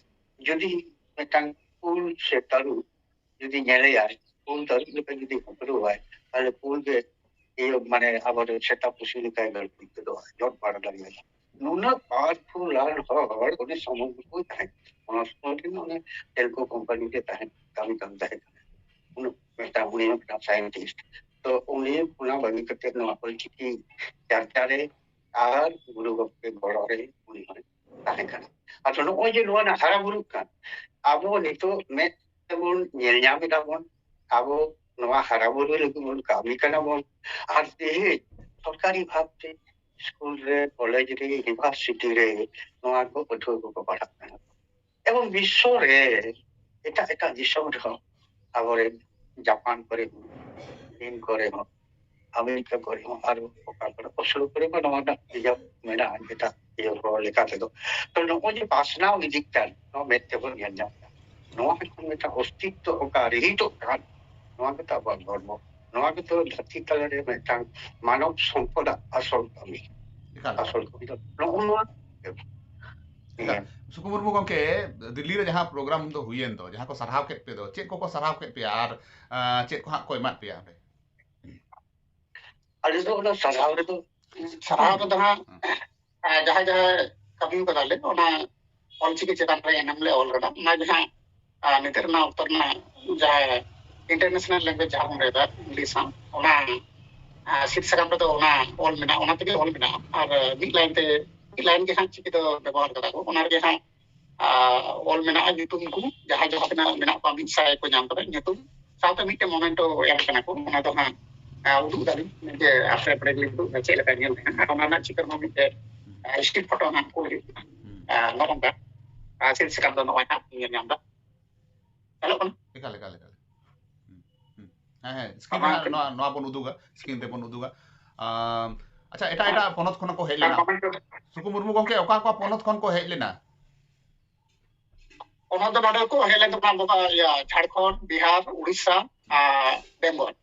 ᱡᱩᱫᱤ ᱢᱤᱫᱴᱟᱝ ᱠᱩᱞ ᱥᱮ ᱛᱟᱹᱨᱩᱵ ᱡᱩᱫᱤ ᱧᱮᱞᱮᱭᱟᱭ, ᱠᱩᱞ ᱛᱟᱹᱨᱩᱵ ᱞᱮᱠᱟ ᱡᱩᱫᱤ ᱦᱩᱯᱲᱟᱹᱣᱟᱭ, ᱛᱟᱦᱞᱮ ᱠᱩᱞ ᱜᱮ ᱤᱭᱟᱹ, ᱢᱟᱱᱮ, ᱟᱵᱚ ᱫᱚ ᱥᱮᱛᱟ ᱯᱩᱥᱤ ᱞᱮᱠᱟᱭ ᱜᱟᱹᱲᱯᱤ ᱜᱚᱫᱚᱜᱼᱟ, ᱡᱚᱴ ᱵᱟᱲᱟ ᱫᱟᱲᱮᱭᱟᱜᱼᱟ᱾ ᱱᱩᱱᱟᱹᱜ ᱯᱟᱣᱟᱨᱯᱷᱩᱞ ᱞᱟᱞ ᱦᱚᱲ ᱩᱱᱤ ᱥᱟᱢᱩ ᱢᱩᱨᱢᱩᱭ ᱛᱟᱦᱮᱸ ᱠᱟᱱᱟ᱾ ᱚᱱᱟ ᱥᱚᱢᱚᱭ ᱨᱮ ᱚᱱᱮ ᱴᱮᱞᱠᱳ ᱠᱳᱢᱯᱟᱱᱤ ᱨᱮ ᱛᱟᱦᱮᱸ, ᱠᱟᱹᱢᱤ ᱠᱟᱱ ᱛᱟᱦᱮᱸ ᱠᱟᱱᱟ᱾ ᱩᱱᱟᱹᱜ ᱢᱤᱫᱴᱟᱝ, ᱩᱱᱤ ᱦᱚᱸ ᱢᱤᱫᱴᱟᱝ ᱥᱟᱭᱮᱱᱴᱤᱥᱴ᱾ ᱛᱚ ᱩᱱᱤ ᱚᱱᱟ ᱵᱟᱹᱜᱤ ᱠᱟᱛᱮ ᱱᱚᱣᱟ ᱚᱞᱪᱤᱠᱤ ᱪᱟᱨᱪᱟ ᱨᱮ ᱟᱨ ᱜᱩᱨᱩ ᱜᱚᱢᱠᱮ ᱜᱚᱲᱚ ᱨᱮ ᱩᱱᱤ ᱦᱚᱸᱭ ᱛᱟᱦᱮᱸ ᱠᱟᱱᱟ᱾ ᱟᱫᱚ ᱱᱚᱜᱼᱚᱭ ᱡᱮ ᱱᱚᱣᱟ ᱨᱮᱱᱟᱜ ᱦᱟᱨᱟ ᱵᱩᱨᱩᱜ ᱠᱟᱱ, ᱟᱵᱚ ᱱᱤᱛᱚᱜ ᱢᱮᱫ ᱛᱮᱵᱚᱱ ᱧᱮᱞ ᱧᱟᱢ ᱮᱫᱟ ᱵᱚᱱ, ᱟᱵᱚ ᱱᱚᱣᱟ ᱦᱟᱨᱟ ᱵᱩᱨᱩ ᱞᱟᱹᱜᱤᱫ ᱵᱚᱱ ᱠᱟᱹᱢᱤ ᱠᱟᱱᱟ ᱵᱚᱱ, ᱟᱨ ᱛᱮᱦᱮᱧ ᱥᱚᱨᱠᱟᱨᱤ ᱵᱷᱟᱵᱽ ᱛᱮ ᱥᱠᱩᱞ ᱨᱮ, ᱠᱚᱞᱮᱡᱽ ᱨᱮ, ᱤᱭᱩᱱᱤᱵᱷᱟᱨᱥᱤᱴᱤ ᱨᱮ ᱱᱚᱣᱟ ᱠᱚ ᱯᱟᱹᱴᱷᱩᱣᱟᱹ ᱠᱚᱠᱚ ᱯᱟᱲᱦᱟᱜ ᱠᱟᱱᱟ᱾ ᱮᱵᱚᱝ ᱵᱤᱥᱥᱚ ᱨᱮ ᱮᱴᱟᱜ ᱮᱴᱟᱜ ᱫᱤᱥᱚᱢ ᱨᱮᱦᱚᱸ, ᱟᱵᱚᱨᱮᱱ ᱡᱟᱯᱟᱱ ᱠᱚᱨᱮ ᱦᱚᱸ, ᱪᱤᱱ ᱠᱚᱨᱮ ᱦᱚᱸ, ᱟᱢᱮᱨᱤᱠᱟ ᱠᱚᱨᱮ ᱦᱚᱸ, ᱟᱨ ᱚᱠᱟ ᱠᱚᱨᱮ, ᱚᱥᱴᱨᱮᱞᱤᱭᱟ ᱠᱚᱨᱮ ᱢᱟ ᱱᱚᱣᱟ ᱨᱮᱱᱟᱜ ᱤᱭᱟᱹ ᱢᱮᱱᱟᱜᱼᱟ, ᱮᱴᱟᱜ ᱤᱭᱟᱹ ᱠᱚ ᱞᱮᱠᱟ ᱛᱮᱫᱚ᱾ ᱛᱚ ᱱᱚᱜᱼᱚᱭ ᱡᱮ ᱯᱟᱥᱱᱟᱣ ᱤᱫᱤᱜ ᱠᱟᱱ, ᱱᱚᱣᱟ ᱢᱮᱫ ᱛᱮᱵᱚᱱ ᱧᱮᱞ ᱧᱟᱢ ᱮᱫᱟ, ᱱᱚᱣᱟ ᱠᱷᱚᱱ ᱢᱤᱫᱴᱟᱝ ᱚᱥᱛᱤᱛᱛᱚ ᱚᱠᱟ ᱨᱤᱦᱤᱴᱚᱜ ᱠᱟᱱ, ᱱᱚᱣᱟ ᱜᱮᱛᱚ ᱟᱵᱚᱣᱟᱜ ᱫᱷᱚᱨᱢᱚ, ᱱᱚᱣᱟ ᱜᱮᱛᱚ ᱫᱷᱟᱹᱨᱛᱤ ᱛᱟᱞᱟᱨᱮ ᱢᱤᱫᱴᱟᱝ ᱢᱟᱱᱚᱵ ᱥᱚᱢᱯᱚᱫᱟᱜ ᱟᱥᱚᱞ ᱠᱟᱹᱢᱤ, ᱮᱠᱟᱞ᱾ ᱟᱥᱚᱞ ᱠᱟᱹᱢᱤ ᱫᱚ ᱱᱚᱜᱼᱚ ᱱᱚᱣᱟ᱾ ᱮᱠᱟᱞ᱾ ᱥᱩᱠᱩ ᱢᱩᱨᱢᱩ ᱜᱚᱢᱠᱮ, ᱫᱤᱞᱞᱤ ᱨᱮ ᱡᱟᱦᱟᱸ ᱯᱨᱳᱜᱨᱟᱢ ᱫᱚ ᱦᱩᱭᱮᱱ ᱫᱚ, ᱡᱟᱦᱟᱸ ᱠᱚ ᱥᱟᱨᱦᱟᱣ ᱠᱮᱫ ᱯᱮ ᱫᱚ, ᱪᱮᱫ ᱠᱚᱠᱚ ᱥᱟᱨᱦᱟᱣ ᱠᱮᱫ ᱯᱮᱭᱟ ᱟᱨ, ᱟᱸ, ᱪᱮᱫ ᱠᱚ ᱦᱟᱸᱜ ᱠᱚ ᱮᱢᱟᱫ ᱯᱮᱭᱟ ᱚᱸᱰᱮ? ᱟᱞᱮ ᱫᱚ ᱚᱱᱟ ᱥᱟᱨᱦᱟᱣ ᱨᱮᱫᱚ, ᱥᱟᱨᱦᱟᱣ ᱨᱮᱫᱚ ᱦᱟᱸᱜ, ᱦᱩᱸ᱾ ᱟᱨ ᱡᱟᱦᱟᱸ ᱡᱟᱦᱟᱸ ᱠᱟᱹᱢᱤ ᱠᱟᱫᱟᱞᱮ, ᱚᱱᱟ ᱚᱞᱪᱤᱠᱤ ᱪᱮᱛᱟᱱ ᱨᱮ ᱮᱱᱮᱢ ᱞᱮ ᱚᱞ ᱠᱟᱫᱟ, ᱚᱱᱟ ᱜᱮ ᱦᱟᱸᱜ, ᱟᱨ ᱱᱤᱛᱚᱜ ᱨᱮᱱᱟᱜ ᱚᱠᱛᱚ ᱨᱮᱱᱟᱜ ᱡᱟᱦᱟᱸ international language ᱡᱟᱦᱟᱸ ᱵᱚᱱ ᱞᱟᱹᱭᱫᱟ, English ᱦᱟᱸᱜ, ᱚᱱᱟ, ᱟᱨ ᱥᱤᱫ ᱥᱟᱠᱟᱢ ᱨᱮᱫᱚ ᱚᱱᱟ ᱚᱞ ᱢᱮᱱᱟᱜᱼᱟ, ᱚᱱᱟ ᱛᱮᱜᱮ ᱚᱞ ᱢᱮᱱᱟᱜᱼᱟ᱾ ᱟᱨ ᱢᱤᱫ line ᱛᱮ, ᱢᱤᱫ line ᱜᱮ ᱦᱟᱸᱜ ᱪᱤᱠᱤ ᱫᱚ ᱵᱮᱵᱚᱦᱟᱨ ᱠᱟᱫᱟ ᱠᱚ, ᱚᱱᱟ ᱨᱮᱜᱮ ᱦᱟᱸᱜ, ᱟᱨ ᱚᱞ ᱢᱮᱱᱟᱜᱼᱟ ᱧᱩᱛᱩᱢ ᱠᱚ, ᱡᱟᱦᱟᱸᱭ ᱡᱟᱦᱟᱸ ᱛᱤᱱᱟᱹᱜ ᱢᱮᱱᱟᱜ ᱠᱚᱣᱟ, ᱢᱤᱫ ᱥᱟᱭ ᱠᱚ ᱧᱟᱢ ᱠᱟᱫᱟ ᱧᱩᱛᱩᱢ᱾ ᱥᱟᱶᱛᱮ ᱢᱤᱫᱴᱮᱱ memento ᱮᱢ ᱠᱟᱱᱟ ᱠᱚ, ᱚᱱᱟ ᱫᱚ ᱦᱟᱸᱜ, ᱟᱨ ᱩᱫᱩᱜ ᱫᱟᱞᱤᱧ ᱡᱮ ᱟᱯᱮ ᱯᱮᱨᱮᱡ ᱞᱤᱧ ᱩᱫᱩᱜ ᱮᱫᱟ, ᱪᱮᱫ ᱞᱮᱠᱟ ᱧᱮᱞ ᱠᱟᱱᱟ᱾ ᱟᱨ ᱚᱱᱟ ᱨᱮᱱᱟᱜ ᱪᱤᱛᱟᱹᱨ ᱦᱚᱸ ᱢᱤᱫᱴᱮᱡ, ᱦᱩᱸ᱾ ᱟᱨ still photo ᱦᱟᱸᱜ ᱠᱩᱞ ᱦᱩᱭᱩᱜ ᱠᱟᱱᱟ᱾ ᱦᱩᱸ᱾ ᱟᱨ ᱱᱚᱜᱼᱚ ᱱᱚᱝᱠᱟ, ᱟᱨ ᱥᱤᱫ ᱥᱟᱠᱟᱢ ᱫᱚ ᱱᱚᱜᱼᱚᱭ ᱦᱟᱸᱜ ᱧᱮᱞ ᱧᱟᱢ ᱮᱫᱟ, ᱧᱮᱞᱚᱜ ᱠᱟᱱᱟ᱾ ᱮᱠᱟᱞ, ᱮᱠᱟᱞ, ᱮᱠᱟᱞ᱾ ᱦᱩᱸ, ᱦᱩᱸ᱾ ᱦᱮᱸ, ᱦᱮᱸ, screen ᱨᱮ ᱚᱱᱟ ᱦᱟᱸᱜ ᱱᱚᱣᱟ, ᱱᱚᱣᱟ ᱵᱚᱱ ᱩᱫᱩᱜᱟ, screen ᱨᱮᱵᱚᱱ ᱩᱫᱩᱜᱟ᱾ ᱟᱢ, ᱟᱪᱪᱷᱟ, ᱮᱴᱟᱜ ᱮᱴᱟᱜ ᱯᱚᱱᱚᱛ ᱠᱷᱚᱱ ᱠᱚ ᱦᱮᱡ ᱞᱮᱱᱟ᱾ ᱥᱩᱠᱩ ᱢᱩᱨᱢᱩ ᱜᱚᱢᱠᱮ, ᱚᱠᱟ ᱚᱠᱟ ᱯᱚᱱᱚᱛ ᱠᱷᱚᱱ ᱠᱚ ᱦᱮᱡ ᱞᱮᱱᱟ? ᱯᱚᱱᱚᱛ ᱫᱚ ᱱᱚᱰᱮ ᱠᱚ ᱦᱮᱡ ᱞᱮᱱ ᱛᱟᱵᱚᱱᱟ, ᱵᱚᱠᱟ, ᱤᱭᱟᱹ, ᱡᱷᱟᱲᱠᱷᱚᱸᱰ, ᱵᱤᱦᱟᱨ, ᱩᱲᱤᱥᱥᱟ ᱟᱨ ᱵᱮᱝᱜᱚᱞ᱾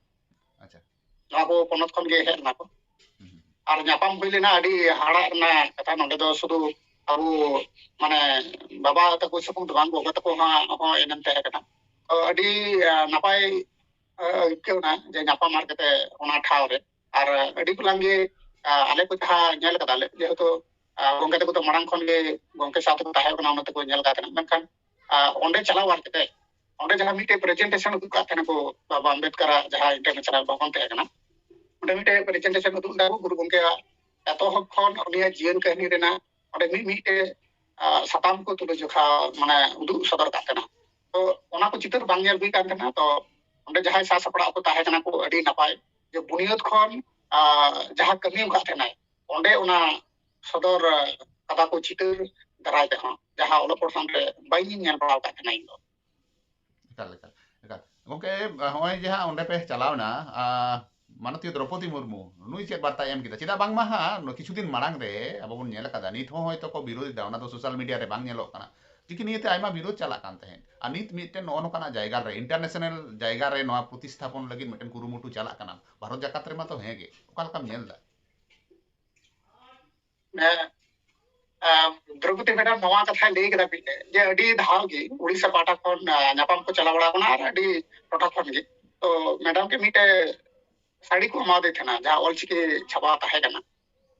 ᱟᱪᱪᱷᱟ᱾ ᱱᱚᱣᱟ ᱠᱚ ᱯᱚᱱᱚᱛ ᱠᱷᱚᱱ ᱜᱮ ᱦᱮᱡ ᱞᱮᱱᱟ ᱠᱚ᱾ ᱦᱩᱸ᱾ ᱟᱨ ᱧᱟᱯᱟᱢ ᱦᱩᱭ ᱞᱮᱱᱟ, ᱟᱹᱰᱤ ᱦᱟᱦᱟᱲᱟᱜ ᱨᱮᱱᱟᱜ ᱠᱟᱛᱷᱟ᱾ ᱱᱚᱰᱮ ᱫᱚ ᱥᱩᱫᱷᱩ ᱟᱵᱚ, ᱢᱟᱱᱮ, ᱵᱟᱵᱟ ᱛᱟᱠᱚ ᱥᱩᱢᱩᱝ ᱫᱚ ᱵᱟᱝ, ᱜᱚᱜᱚ ᱛᱟᱠᱚ ᱦᱚᱸ, ᱦᱚᱸ ᱮᱱᱮᱢ ᱛᱟᱦᱮᱸ ᱠᱟᱱᱟ᱾ ᱛᱚ, ᱟᱹᱰᱤ, ᱟ, ᱱᱟᱯᱟᱭ, ᱟ, ᱟᱹᱭᱠᱟᱹᱣ ᱮᱱᱟ ᱡᱮ ᱧᱟᱯᱟᱢ ᱟᱨ ᱠᱟᱛᱮ ᱚᱱᱟ ᱴᱷᱟᱶ ᱨᱮ᱾ ᱟᱨ ᱟᱹᱰᱤ ᱜᱚᱞᱟᱝ ᱜᱮ, ᱟ, ᱟᱞᱮ ᱠᱚ ᱡᱟᱦᱟᱸ ᱧᱮᱞ ᱠᱟᱫᱟ ᱞᱮ, ᱡᱮᱦᱮᱛᱩ, ᱟ, ᱜᱚᱝᱠᱮ ᱛᱟᱠᱚ ᱫᱚ ᱢᱟᱲᱟᱝ ᱠᱷᱚᱱ ᱜᱮ ᱜᱚᱝᱠᱮ ᱥᱟᱶ ᱛᱮᱠᱚ ᱛᱟᱦᱮᱸ ᱠᱟᱱᱟ, ᱚᱱᱟ ᱛᱮᱠᱚ ᱧᱮᱞ ᱠᱟᱫ ᱛᱟᱦᱮᱱᱟ᱾ ᱢᱮᱱᱠᱷᱟᱱ, ᱟ, ᱚᱸᱰᱮ ᱪᱟᱞᱟᱣ ᱟᱨ ᱠᱟᱛᱮ ᱚᱸᱰᱮ ᱡᱟᱦᱟᱸ ᱢᱤᱫᱴᱮᱡ ᱯᱨᱮᱡᱮᱱᱴᱮᱥᱚᱱ ᱩᱫᱩᱜ ᱠᱟᱜ ᱛᱟᱦᱮᱱᱟ ᱠᱚ, ᱵᱟᱵᱟ ᱟᱢᱵᱮᱫᱠᱟᱨᱟᱜ ᱡᱟᱦᱟᱸ ᱤᱱᱴᱟᱨᱱᱮᱥᱚᱱᱟᱞ ᱵᱷᱚᱵᱚᱱ ᱛᱟᱦᱮᱸ ᱠᱟᱱᱟ, ᱚᱸᱰᱮ ᱢᱤᱫᱴᱮᱡ ᱯᱨᱮᱡᱮᱱᱴᱮᱥᱚᱱ ᱩᱫᱩᱜ ᱞᱮᱫᱟ ᱠᱚ, ᱜᱩᱨᱩ ᱜᱚᱝᱠᱮᱭᱟᱜ ᱮᱛᱚᱦᱚᱵ ᱠᱷᱚᱱ ᱩᱱᱤᱭᱟᱜ ᱡᱤᱭᱚᱱ ᱠᱟᱹᱦᱱᱤ ᱨᱮᱱᱟᱜ ᱚᱸᱰᱮ ᱢᱤᱫ ᱢᱤᱫᱴᱮᱡ, ᱟ, ᱥᱟᱛᱟᱢ ᱠᱚ ᱛᱩᱞᱟᱹ ᱡᱚᱠᱷᱟ, ᱢᱟᱱᱮ, ᱩᱫᱩᱜ ᱥᱚᱫᱚᱨ ᱠᱟᱜ ᱛᱟᱦᱮᱱᱟ᱾ ᱛᱚ, ᱚᱱᱟ ᱠᱚ ᱪᱤᱛᱟᱹᱨ ᱵᱟᱝ ᱧᱮᱞ ᱦᱩᱭ ᱠᱟᱱ ᱛᱟᱦᱮᱱᱟ᱾ ᱛᱚ, ᱚᱸᱰᱮ ᱡᱟᱦᱟᱸᱭ ᱥᱟᱡᱽ ᱥᱟᱯᱲᱟᱣ ᱠᱚ ᱛᱟᱦᱮᱸ ᱠᱟᱱᱟ ᱠᱚ, ᱟᱹᱰᱤ ᱱᱟᱯᱟᱭ, ᱡᱮ ᱵᱩᱱᱤᱭᱟᱹᱫ ᱠᱷᱚᱱ, ᱟ, ᱡᱟᱦᱟᱸ ᱠᱟᱹᱢᱤ ᱟᱠᱟᱫ ᱛᱟᱦᱮᱱᱟᱭ, ᱚᱸᱰᱮ ᱚᱱᱟ ᱥᱚᱫᱚᱨ, ᱟ, ᱠᱟᱫᱟ ᱠᱚ ᱪᱤᱛᱟᱹᱨ ᱫᱟᱨᱟᱭ ᱛᱮᱦᱚᱸ, ᱡᱟᱦᱟᱸ ᱚᱞᱚᱜ ᱯᱟᱲᱦᱟᱜ ᱨᱮ ᱵᱟᱹᱧ ᱧᱮᱞ ᱵᱟᱲᱟ ᱟᱠᱟᱫ ᱛᱟᱦᱮᱱᱟ ᱤᱧ ᱫᱚ᱾ ᱮᱠᱟᱞ, ᱮᱠᱟᱞ, ᱮᱠᱟᱞ᱾ ᱜᱚᱢᱠᱮ, ᱱᱚᱜᱼᱚᱭ ᱡᱮ ᱦᱟᱸᱜ ᱚᱸᱰᱮ ᱯᱮ ᱪᱟᱞᱟᱣ ᱮᱱᱟ, ᱟ, ᱢᱟᱱᱚᱛᱤᱭᱟᱹ ᱫᱨᱚᱯᱚᱫᱤ ᱢᱩᱨᱢᱩ, ᱱᱩᱭ ᱪᱮᱫ ᱵᱟᱨᱛᱟᱭ ᱮᱢ ᱠᱮᱫᱟ? ᱪᱮᱫᱟᱜ ᱵᱟᱝᱢᱟ ᱦᱟᱸᱜ ᱱᱚ-, ᱠᱤᱪᱷᱩ ᱫᱤᱱ ᱢᱟᱲᱟᱝ ᱨᱮ ᱟᱵᱚ ᱵᱚᱱ ᱧᱮᱞ ᱟᱠᱟᱫᱟ, ᱱᱤᱛ ᱦᱚᱸ ᱦᱚᱭᱛᱳ ᱠᱚ ᱵᱤᱨᱳᱫᱷ ᱮᱫᱟ, ᱚᱱᱟ ᱫᱚ ᱥᱳᱥᱟᱞ ᱢᱤᱰᱤᱭᱟ ᱨᱮ ᱵᱟᱝ ᱧᱮᱞᱚᱜ ᱠᱟᱱᱟ, ᱪᱤᱠᱤ ᱱᱤᱭᱮᱛᱮ ᱟᱭᱢᱟ ᱵᱤᱨᱳᱫᱷ ᱪᱟᱞᱟᱜ ᱠᱟᱱ ᱛᱟᱦᱮᱸᱫ᱾ ᱟᱨ ᱱᱤᱛ ᱢᱤᱫᱴᱮᱱ ᱱᱚᱜᱼᱚ ᱱᱚᱝᱠᱟᱱᱟᱜ ᱡᱟᱭᱜᱟ ᱨᱮ, ᱤᱱᱴᱟᱨᱱᱮᱥᱚᱱᱟᱞ ᱡᱟᱭᱜᱟ ᱨᱮ ᱱᱚᱣᱟ ᱯᱨᱚᱛᱤᱥᱛᱷᱟᱯᱚᱱ ᱞᱟᱹᱜᱤᱫ ᱢᱤᱫᱴᱮᱱ ᱠᱩᱨᱩᱢᱩᱴᱩ ᱪᱟᱞᱟᱜ ᱠᱟᱱᱟ, ᱵᱷᱟᱨᱚᱛ ᱡᱟᱠᱟᱛ ᱨᱮᱢᱟ ᱛᱚ ᱦᱮᱸ ᱜᱮ᱾ ᱚᱠᱟ ᱞᱮᱠᱟᱢ ᱧᱮᱞ ᱮᱫᱟ? ᱦᱮᱸ, ᱟᱢ, ᱫᱨᱚᱣᱯᱚᱫᱤ ᱢᱮᱰᱟᱢ ᱱᱚᱣᱟ ᱠᱟᱛᱷᱟᱭ ᱞᱟᱹᱭ ᱠᱮᱫᱟ ᱢᱤᱫᱴᱮᱡ, ᱡᱮ ᱟᱹᱰᱤ ᱫᱷᱟᱣ ᱜᱮ ᱩᱲᱤᱥᱥᱟ ᱯᱟᱦᱴᱟ ᱠᱷᱚᱱ, ᱟ, ᱧᱟᱯᱟᱢ ᱠᱚ ᱪᱟᱞᱟᱣ ᱵᱟᱲᱟ ᱟᱠᱟᱱᱟ ᱟᱨ ᱟᱹᱰᱤ ᱴᱚᱴᱷᱟ ᱠᱷᱚᱱ ᱜᱮ᱾ ᱛᱚ, ᱢᱮᱰᱟᱢ ᱜᱮ ᱢᱤᱫᱴᱮᱡ ᱥᱟᱹᱲᱤ ᱠᱚ ᱮᱢᱟᱫᱮ ᱛᱟᱦᱮᱱᱟ, ᱡᱟᱦᱟᱸ ᱚᱞᱪᱤᱠᱤ ᱪᱷᱟᱯᱟ ᱛᱟᱦᱮᱸ ᱠᱟᱱᱟ᱾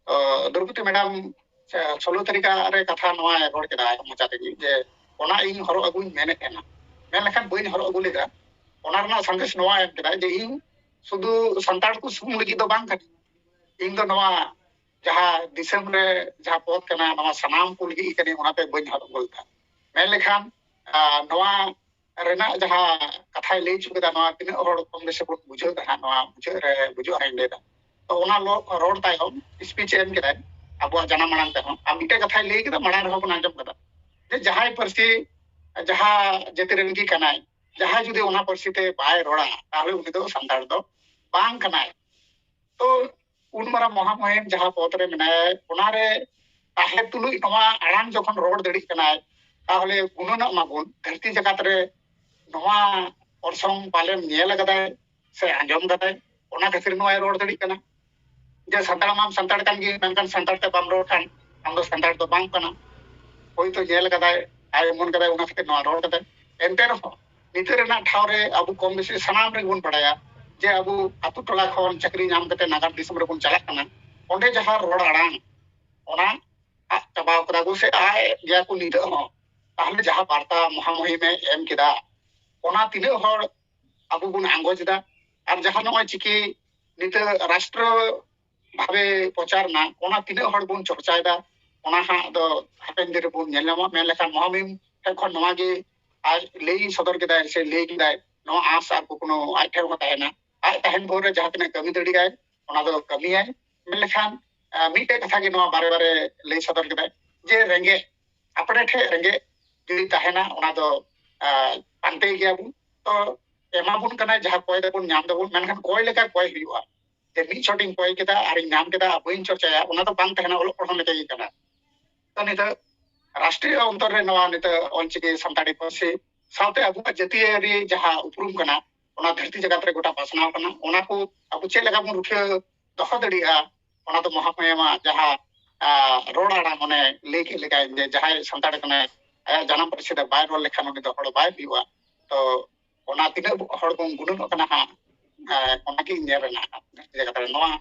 ᱛᱚ, ᱫᱨᱚᱣᱯᱚᱫᱤ ᱢᱮᱰᱟᱢ, ᱥᱮ, ᱥᱳᱞᱳ ᱛᱟᱹᱨᱤᱠᱷ ᱨᱮ ᱠᱟᱛᱷᱟ ᱱᱚᱣᱟᱭ ᱨᱚᱲ ᱠᱮᱫᱟ ᱟᱡ ᱢᱚᱪᱟ ᱛᱮᱜᱮ, ᱡᱮ ᱚᱱᱟ ᱤᱧ ᱦᱚᱨᱚᱜ ᱟᱹᱜᱩᱧ ᱢᱮᱱᱮᱫ ᱛᱟᱦᱮᱱᱟ, ᱢᱮᱱ ᱞᱮᱠᱷᱟᱱ ᱵᱟᱹᱧ ᱦᱚᱨᱚᱜ ᱟᱹᱜᱩ ᱞᱮᱫᱟ᱾ ᱚᱱᱟ ᱨᱮᱱᱟᱜ ᱥᱟᱸᱫᱮᱥ ᱱᱚᱣᱟ ᱮᱢ ᱠᱮᱫᱟ ᱡᱮ ᱤᱧ ᱥᱩᱫᱷᱩ ᱥᱟᱱᱛᱟᱲ ᱠᱚ ᱥᱩᱢᱩᱝ ᱞᱟᱹᱜᱤᱫ ᱫᱚ ᱵᱟᱝ ᱠᱟᱹᱱᱟᱹᱧ, ᱤᱧ ᱫᱚ ᱱᱚᱣᱟ ᱡᱟᱦᱟᱸ ᱫᱤᱥᱚᱢ ᱨᱮ ᱡᱟᱦᱟᱸ ᱯᱚᱫ ᱠᱟᱱᱟ, ᱱᱚᱣᱟ ᱥᱟᱱᱟᱢ ᱠᱚ ᱞᱟᱹᱜᱤᱫ ᱜᱮ ᱠᱟᱹᱱᱟᱹᱧ, ᱚᱱᱟᱛᱮ ᱵᱟᱹᱧ ᱦᱚᱨᱚᱜ ᱟᱹᱜᱩ ᱞᱮᱫᱟ᱾ ᱢᱮᱱ ᱞᱮᱠᱷᱟᱱ, ᱟ, ᱱᱚᱣᱟ ᱨᱮᱱᱟᱜ ᱡᱟᱦᱟᱸ ᱠᱟᱛᱷᱟᱭ ᱞᱟᱹᱭ ᱦᱚᱪᱚ ᱠᱮᱫᱟ, ᱱᱚᱣᱟ ᱛᱤᱱᱟᱹᱜ ᱦᱚᱲ ᱠᱚᱢ ᱵᱮᱥᱤ ᱵᱚᱱ ᱵᱩᱡᱷᱟᱹᱣ ᱫᱟ ᱦᱟᱸᱜ, ᱱᱚᱣᱟ ᱢᱩᱪᱟᱹᱫ ᱨᱮ ᱵᱩᱡᱷᱟᱹᱜ ᱦᱟᱸᱜ ᱤᱧ ᱞᱟᱹᱭ ᱫᱟ᱾ ᱛᱚ, ᱚᱱᱟ ᱞᱚ-, ᱨᱚᱲ ᱛᱟᱭᱚᱢ, ᱥᱯᱤᱪ ᱮ ᱮᱢ ᱠᱮᱫᱟᱭ ᱟᱵᱚᱣᱟᱜ ᱡᱟᱱᱟᱢ ᱟᱲᱟᱝ ᱛᱮᱦᱚᱸ᱾ ᱟᱨ ᱢᱤᱫᱴᱮᱡ ᱠᱟᱛᱷᱟᱭ ᱞᱟᱹᱭ ᱠᱮᱫᱟ, ᱢᱟᱲᱟᱝ ᱨᱮᱦᱚᱸ ᱵᱚᱱ ᱟᱸᱡᱚᱢ ᱠᱟᱫᱟ, ᱡᱮ ᱡᱟᱦᱟᱸᱭ ᱯᱟᱹᱨᱥᱤ, ᱡᱟᱦᱟᱸ ᱡᱟᱹᱛᱤ ᱨᱮᱱ ᱜᱮ ᱠᱟᱱᱟᱭ, ᱡᱟᱦᱟᱸᱭ ᱡᱩᱫᱤ ᱚᱱᱟ ᱯᱟᱹᱨᱥᱤ ᱛᱮ ᱵᱟᱭ ᱨᱚᱲᱟ, ᱛᱟᱦᱞᱮ ᱩᱱᱤ ᱫᱚ ᱥᱟᱱᱛᱟᱲ ᱫᱚ ᱵᱟᱝ ᱠᱟᱱᱟᱭ᱾ ᱛᱚ, ᱩᱱ ᱢᱟᱨᱟᱝ ᱢᱚᱦᱟᱢᱚᱦᱤᱢ ᱡᱟᱦᱟᱸ ᱯᱚᱫ ᱨᱮ ᱢᱮᱱᱟᱭᱟ, ᱚᱱᱟᱨᱮ ᱛᱟᱦᱮᱸ ᱛᱩᱞᱩᱡ ᱱᱚᱣᱟ ᱟᱲᱟᱝ ᱡᱚᱠᱷᱚᱱ ᱨᱚᱲ ᱫᱟᱲᱮᱭᱟᱜ ᱠᱟᱱᱟᱭ, ᱛᱟᱦᱚᱞᱮ ᱜᱩᱱᱟᱹᱱᱚᱜ ᱢᱟᱵᱚᱱ, ᱫᱷᱟᱹᱨᱛᱤ ᱡᱟᱠᱟᱛ ᱨᱮ ᱱᱚᱣᱟ ᱚᱨᱥᱚᱝ ᱯᱟᱞᱮᱢ ᱧᱮᱞ ᱟᱠᱟᱫᱟᱭ ᱥᱮ ᱟᱸᱡᱚᱢ ᱟᱠᱟᱫᱟᱭ, ᱚᱱᱟ ᱠᱷᱟᱹᱛᱤᱨ ᱱᱚᱣᱟᱭ ᱨᱚᱲ ᱫᱟᱲᱮᱭᱟᱜ ᱠᱟᱱᱟ᱾ ᱡᱮ ᱥᱟᱱᱛᱟᱲ ᱢᱟᱢ ᱥᱟᱱᱛᱟᱲ ᱠᱟᱱ ᱜᱮ, ᱢᱮᱱᱠᱷᱟᱱ ᱥᱟᱱᱛᱟᱲ ᱛᱮ ᱵᱟᱢ ᱨᱚᱲ ᱠᱷᱟᱱ ᱟᱢ ᱫᱚ ᱥᱟᱱᱛᱟᱲ ᱫᱚ ᱵᱟᱝ ᱠᱟᱱᱟ᱾ ᱦᱳᱭᱛᱳ ᱧᱮᱞ ᱠᱟᱫᱟᱭ, ᱟᱭ ᱩᱢᱟᱹᱱ ᱠᱟᱫᱟᱭ, ᱚᱱᱟ ᱠᱷᱟᱹᱛᱤᱨ ᱱᱚᱣᱟ ᱨᱚᱲ ᱠᱟᱫᱟᱭ᱾ ᱮᱱᱛᱮ ᱨᱮᱦᱚᱸ ᱱᱤᱛᱚᱜ ᱨᱮᱱᱟᱜ ᱴᱷᱟᱶ ᱨᱮ ᱟᱵᱚ ᱠᱚᱢ ᱵᱮᱥᱤ ᱥᱟᱱᱟᱢ ᱨᱮᱜᱮ ᱵᱚᱱ ᱵᱟᱲᱟᱭᱟ ᱡᱮ ᱟᱵᱚ ᱟᱛᱳ ᱴᱚᱞᱟ ᱠᱷᱚᱱ ᱪᱟᱹᱠᱨᱤ ᱧᱟᱢ ᱠᱟᱛᱮ ᱱᱟᱜᱟᱨ ᱫᱤᱥᱚᱢ ᱨᱮᱵᱚᱱ ᱪᱟᱞᱟᱜ ᱠᱟᱱᱟ᱾ ᱚᱸᱰᱮ ᱡᱟᱦᱟᱸ ᱨᱚᱲ ᱟᱲᱟᱝ, ᱚᱱᱟ ᱟᱫ ᱪᱟᱵᱟᱣ ᱠᱟᱫᱟ ᱠᱚ ᱥᱮ ᱟᱫ ᱜᱮᱭᱟ ᱠᱚ ᱱᱤᱛᱚᱜ ᱦᱚᱸ᱾ ᱛᱟᱦᱚᱞᱮ ᱡᱟᱦᱟᱸ ᱵᱟᱨᱛᱟ ᱢᱚᱦᱟᱢᱩᱦᱤᱢᱮ ᱮᱢ ᱠᱮᱫᱟ, ᱚᱱᱟ ᱛᱤᱱᱟᱹᱜ ᱦᱚᱲ ᱟᱵᱚ ᱵᱚᱱ ᱟᱸᱜᱚᱪ ᱮᱫᱟ? ᱟᱨ ᱡᱟᱦᱟᱸ ᱱᱚᱜᱼᱚᱭ ᱪᱤᱠᱤ ᱱᱤᱛᱚᱜ ᱨᱟᱥᱴᱨᱚ ᱵᱷᱟᱵᱮ ᱯᱨᱚᱪᱟᱨ ᱮᱱᱟ, ᱚᱱᱟ ᱛᱤᱱᱟᱹᱜ ᱦᱚᱲ ᱵᱚᱱ ᱪᱚᱨᱪᱟᱭᱮᱫᱟ, ᱚᱱᱟ ᱦᱟᱸᱜ ᱫᱚ ᱦᱟᱯᱮᱱ ᱫᱤᱱ ᱨᱮᱵᱚᱱ ᱧᱮᱞ ᱧᱟᱢᱟ᱾ ᱢᱮᱱ ᱞᱮᱠᱷᱟᱱ ᱢᱚᱦᱟᱢᱤᱢ ᱴᱷᱮᱱ ᱠᱷᱚᱱ ᱱᱚᱣᱟ ᱜᱮ ᱟᱡ ᱞᱟᱹᱭ ᱥᱚᱫᱚᱨ ᱠᱮᱫᱟᱭ ᱥᱮ ᱞᱟᱹᱭ ᱠᱮᱫᱟᱭ, ᱱᱚᱣᱟ ᱟᱸᱥ ᱟᱨ ᱠᱩᱠᱢᱩ ᱟᱡ ᱴᱷᱮᱱ ᱦᱚᱸ ᱛᱟᱦᱮᱱᱟ᱾ ᱟᱡ ᱛᱟᱦᱮᱱ ᱵᱷᱳᱨ ᱨᱮ ᱡᱟᱦᱟᱸ ᱛᱤᱱᱟᱹᱜ ᱠᱟᱹᱢᱤ ᱫᱟᱲᱮᱭᱟᱜᱼᱟᱭ, ᱚᱱᱟ ᱫᱚ ᱠᱟᱹᱢᱤᱭᱟᱭ᱾ ᱢᱮᱱ ᱞᱮᱠᱷᱟᱱ, ᱟᱸ, ᱢᱤᱫᱴᱮᱡ ᱠᱟᱛᱷᱟ ᱜᱮ ᱱᱚᱣᱟ ᱵᱟᱨᱮ ᱵᱟᱨᱮ ᱞᱟᱹᱭ ᱥᱚᱫᱚᱨ ᱠᱮᱫᱟᱭ ᱡᱮ ᱨᱮᱸᱜᱮᱡ, ᱟᱯᱲᱮ ᱴᱷᱮᱡ ᱨᱮᱸᱜᱮᱡ ᱡᱩᱫᱤ ᱛᱟᱦᱮᱱᱟ, ᱚᱱᱟ ᱫᱚ, ᱟᱸ, ᱯᱟᱱᱛᱮᱭ ᱜᱮᱭᱟᱵᱚᱱ᱾ ᱛᱚ ᱮᱢᱟᱵᱚᱱ ᱠᱟᱱᱟᱭ, ᱡᱟᱦᱟᱸ ᱠᱚᱭ ᱫᱟᱵᱚᱱ ᱧᱟᱢ ᱫᱟᱵᱚᱱ, ᱢᱮᱱᱠᱷᱟᱱ ᱠᱚᱭ ᱞᱮᱠᱟ ᱠᱚᱭ ᱦᱩᱭᱩᱜᱼᱟ᱾ ᱡᱮ ᱢᱤᱫ ᱪᱷᱚᱴ ᱤᱧ ᱠᱚᱭ ᱠᱮᱫᱟ ᱟᱨᱤᱧ ᱧᱟᱢ ᱠᱮᱫᱟ ᱟᱨ ᱵᱟᱹᱧ ᱪᱚᱨᱪᱟᱭᱟ, ᱚᱱᱟ ᱫᱚ ᱵᱟᱝ ᱛᱟᱦᱮᱱᱟ, ᱚᱞᱚᱜ ᱯᱟᱲᱦᱟᱣ ᱞᱮᱠᱟ ᱜᱮ ᱠᱟᱱᱟ᱾ ᱛᱚ ᱱᱤᱛᱚᱜ ᱨᱟᱥᱴᱨᱤᱭᱚ ᱚᱱᱛᱚᱨ ᱨᱮ ᱱᱚᱣᱟ ᱱᱤᱛᱚᱜ ᱚᱞᱪᱤᱠᱤ ᱥᱟᱱᱛᱟᱲᱤ ᱯᱟᱹᱨᱥᱤ ᱥᱟᱶᱛᱮ ᱟᱵᱚᱣᱟᱜ ᱡᱟᱹᱛᱤᱭᱟᱹᱨᱤ ᱡᱟᱦᱟᱸ ᱩᱯᱨᱩᱢ ᱠᱟᱱᱟ, ᱚᱱᱟ ᱫᱷᱟᱹᱨᱛᱤ ᱡᱟᱠᱟᱛ ᱨᱮ ᱜᱚᱴᱟ ᱯᱟᱥᱱᱟᱣ ᱠᱟᱱᱟ᱾ ᱚᱱᱟ ᱠᱚ ᱟᱵᱚ ᱪᱮᱫ ᱞᱮᱠᱟ ᱵᱚᱱ ᱨᱩᱠᱷᱤᱭᱟᱹ ᱫᱚᱦᱚ ᱫᱟᱲᱮᱭᱟᱜᱼᱟ, ᱚᱱᱟ ᱫᱚ ᱢᱚᱦᱟᱢᱚᱦᱤᱢᱟᱜ ᱡᱟᱦᱟᱸ, ᱟᱸ, ᱨᱚᱲ ᱟᱲᱟᱝ, ᱚᱱᱮ ᱞᱟᱹᱭ ᱠᱮᱫ ᱞᱮᱠᱟ ᱡᱮ ᱡᱟᱦᱟᱸᱭ ᱥᱟᱱᱛᱟᱲ ᱠᱟᱱᱟᱭ, ᱟᱭᱟᱜ ᱡᱟᱱᱟᱢ ᱯᱟᱹᱨᱥᱤ ᱛᱮ ᱵᱟᱭ ᱨᱚᱲ ᱞᱮᱠᱷᱟᱱ ᱩᱱᱤ ᱫᱚ ᱦᱚᱲ ᱵᱟᱭ ᱦᱩᱭᱩᱜᱼᱟ᱾ ᱛᱚ ᱚᱱᱟ ᱛᱤᱱᱟᱹᱜ ᱦᱚᱲ ᱵᱚᱱ ᱜᱩᱱᱟᱹᱱᱚᱜ ᱠᱟᱱᱟ ᱦᱟᱸᱜ, ᱟᱸ, ᱚᱱᱟᱜᱮ ᱧᱮᱞ ᱨᱮᱱᱟᱜ ᱫᱷᱟᱹᱨᱛᱤ ᱡᱟᱠᱟᱛ ᱨᱮ ᱱᱚᱣᱟ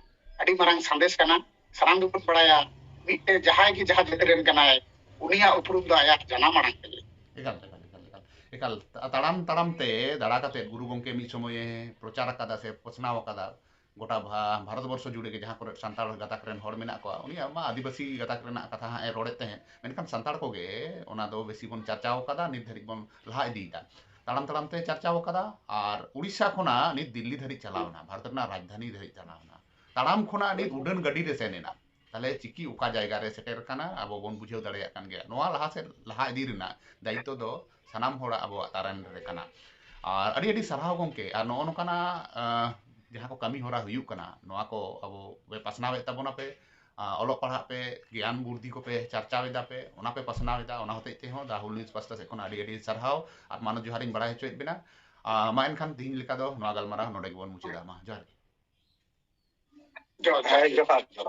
ᱟᱹᱰᱤ ᱢᱟᱨᱟᱝ ᱥᱟᱸᱫᱮᱥ ᱠᱟᱱᱟ᱾ ᱥᱟᱱᱟᱢ ᱜᱮᱵᱚᱱ ᱵᱟᱲᱟᱭᱟ, ᱢᱤᱫᱴᱮᱡ ᱡᱟᱦᱟᱸᱭ ᱜᱮ ᱡᱟᱦᱟᱸ ᱡᱟᱹᱛ ᱨᱮᱱ ᱠᱟᱱᱟᱭ, ᱩᱱᱤᱭᱟᱜ ᱩᱯᱨᱩᱢ ᱫᱚ ᱟᱭᱟᱜ ᱡᱟᱱᱟᱢ ᱟᱲᱟᱝ ᱛᱮᱜᱮ᱾ ᱮᱠᱟᱞ, ᱮᱠᱟᱞ, ᱮᱠᱟᱞ, ᱮᱠᱟᱞ᱾ ᱮᱠᱟᱞ, ᱛᱟ-, ᱛᱟᱲᱟᱢ ᱛᱟᱲᱟᱢ ᱛᱮ ᱫᱟᱬᱟ ᱠᱟᱛᱮᱫ ᱜᱩᱨᱩ ᱜᱚᱢᱠᱮ ᱢᱤᱫ ᱥᱚᱢᱚᱭᱮ ᱯᱨᱚᱪᱟᱨ ᱟᱠᱟᱫᱟ ᱥᱮ ᱯᱟᱥᱱᱟᱣ ᱟᱠᱟᱫᱟ, ᱜᱚᱴᱟ ᱵᱷᱟ-, ᱵᱷᱟᱨᱚᱛ ᱵᱚᱨᱥᱚ ᱡᱩᱲᱮ ᱜᱮ ᱡᱟᱦᱟᱸ ᱠᱚᱨᱮ ᱥᱟᱱᱛᱟᱲ ᱜᱟᱛᱟᱠ ᱨᱮᱱ ᱦᱚᱲ ᱢᱮᱱᱟᱜ ᱠᱚᱣᱟ, ᱩᱱᱤᱭᱟᱜ ᱢᱟ ᱟᱹᱫᱤᱵᱟᱹᱥᱤ ᱜᱟᱛᱟᱠ ᱨᱮᱱᱟᱜ ᱠᱟᱛᱷᱟ ᱦᱟᱸᱜ ᱮ ᱨᱚᱲᱮᱫ ᱛᱟᱦᱮᱸᱫ, ᱢᱮᱱᱠᱷᱟᱱ ᱥᱟᱱᱛᱟᱲ ᱠᱚᱜᱮ ᱚᱱᱟ ᱫᱚ ᱵᱮᱥᱤ ᱵᱚᱱ ᱪᱟᱨᱪᱟᱣ ᱟᱠᱟᱫᱟ, ᱱᱤᱛ ᱫᱷᱟᱹᱨᱤᱡ ᱵᱚᱱ ᱞᱟᱦᱟ ᱤᱫᱤᱭᱮᱫᱟ᱾ ᱛᱟᱲᱟᱢ ᱛᱟᱲᱟᱢ ᱛᱮ ᱪᱟᱨᱪᱟᱣ ᱟᱠᱟᱫᱟ, ᱟᱨ ᱩᱲᱤᱥᱥᱟ ᱠᱷᱚᱱᱟᱜ ᱱᱤᱛ ᱫᱤᱞᱞᱤ ᱫᱷᱟᱹᱨᱤᱡ ᱪᱟᱞᱟᱣ ᱮᱱᱟ, ᱵᱷᱟᱨᱚᱛ ᱨᱮᱱᱟᱜ ᱨᱟᱡᱽᱫᱷᱟᱱᱤ ᱫᱷᱟᱹᱨᱤᱡ ᱪᱟᱞᱟᱣ ᱮᱱᱟ, ᱛᱟᱲᱟᱢ ᱠᱷᱚᱱᱟᱜ ᱱᱤᱛ ᱩᱰᱟᱹᱱ ᱜᱟᱹᱰᱤ ᱨᱮ ᱥᱮᱱ ᱮᱱᱟ᱾ ᱛᱟᱦᱞᱮ ᱪᱤᱠᱤ ᱚᱠᱟ ᱡᱟᱭᱜᱟ ᱨᱮ ᱥᱮᱴᱮᱨ ᱠᱟᱱᱟ, ᱟᱵᱚ ᱵᱚᱱ ᱵᱩᱡᱷᱟᱹᱣ ᱫᱟᱲᱮᱭᱟᱜ ᱠᱟᱱ ᱜᱮᱭᱟ᱾ ᱱᱚᱣᱟ ᱞᱟᱦᱟ ᱥᱮᱫ ᱞᱟᱦᱟ ᱤᱫᱤ ᱨᱮᱱᱟᱜ ᱫᱟᱭᱤᱛᱛᱚ ᱫᱚ ᱥᱟᱱᱟᱢ ᱦᱚᱲᱟᱜ, ᱟᱵᱚᱣᱟᱜ ᱛᱟᱨᱮᱱ ᱨᱮ ᱠᱟᱱᱟ᱾ ᱟᱨ ᱟᱹᱰᱤ ᱟᱹᱰᱤ ᱥᱟᱨᱦᱟᱣ ᱜᱚᱢᱠᱮ, ᱟᱨ ᱱᱚᱜᱼᱚ ᱱᱚᱝᱠᱟᱱᱟᱜ, ᱟᱸ, ᱡᱟᱦᱟᱸ ᱠᱚ ᱠᱟᱹᱢᱤ ᱦᱚᱨᱟ ᱦᱩᱭᱩᱜ ᱠᱟᱱᱟ, ᱱᱚᱣᱟ ᱠᱚ ᱟᱵᱚ ᱯᱮ ᱯᱟᱥᱱᱟᱣᱮᱫ ᱛᱟᱵᱚᱱᱟ ᱯᱮ, ᱟᱨ ᱚᱞᱚᱜ ᱯᱟᱲᱦᱟᱜ ᱯᱮ, ᱜᱮᱭᱟᱱ ᱵᱩᱨᱫᱷᱤ ᱠᱚᱯᱮ ᱪᱟᱨᱪᱟᱣ ᱮᱫᱟ ᱯᱮ, ᱚᱱᱟ ᱯᱮ ᱯᱟᱥᱱᱟᱣ ᱮᱫᱟ, ᱚᱱᱟ ᱦᱚᱛᱮᱡ ᱛᱮᱦᱚᱸ ᱫᱟ ᱦᱩᱞ ᱱᱤᱭᱩᱡᱽ ᱯᱟᱥᱴᱟ ᱥᱮᱫ ᱠᱷᱚᱱ ᱟᱹᱰᱤ ᱟᱹᱰᱤ ᱥᱟᱨᱦᱟᱣ ᱟᱨ ᱢᱟᱱᱚᱛ ᱡᱚᱦᱟᱨᱤᱧ ᱵᱟᱲᱟᱭ ᱦᱚᱪᱚᱭᱮᱫ ᱵᱮᱱᱟ᱾ ᱟᱨ ᱢᱟ ᱮᱱᱠᱷᱟᱱ ᱛᱤᱦᱤᱧ ᱞᱮᱠᱟ ᱫᱚ ᱱᱚᱣᱟ ᱜᱟᱞᱢᱟᱨᱟᱣ ᱱᱚᱰᱮ ᱜᱮᱵᱚᱱ ᱢᱩᱪᱟᱹᱫᱟ᱾ ᱢᱟ ᱡᱚᱦᱟᱨ ᱜᱮ᱾ ᱡᱚᱦᱟᱨ, ᱡᱚᱦᱟᱨ, ᱡᱚᱦᱟᱨ᱾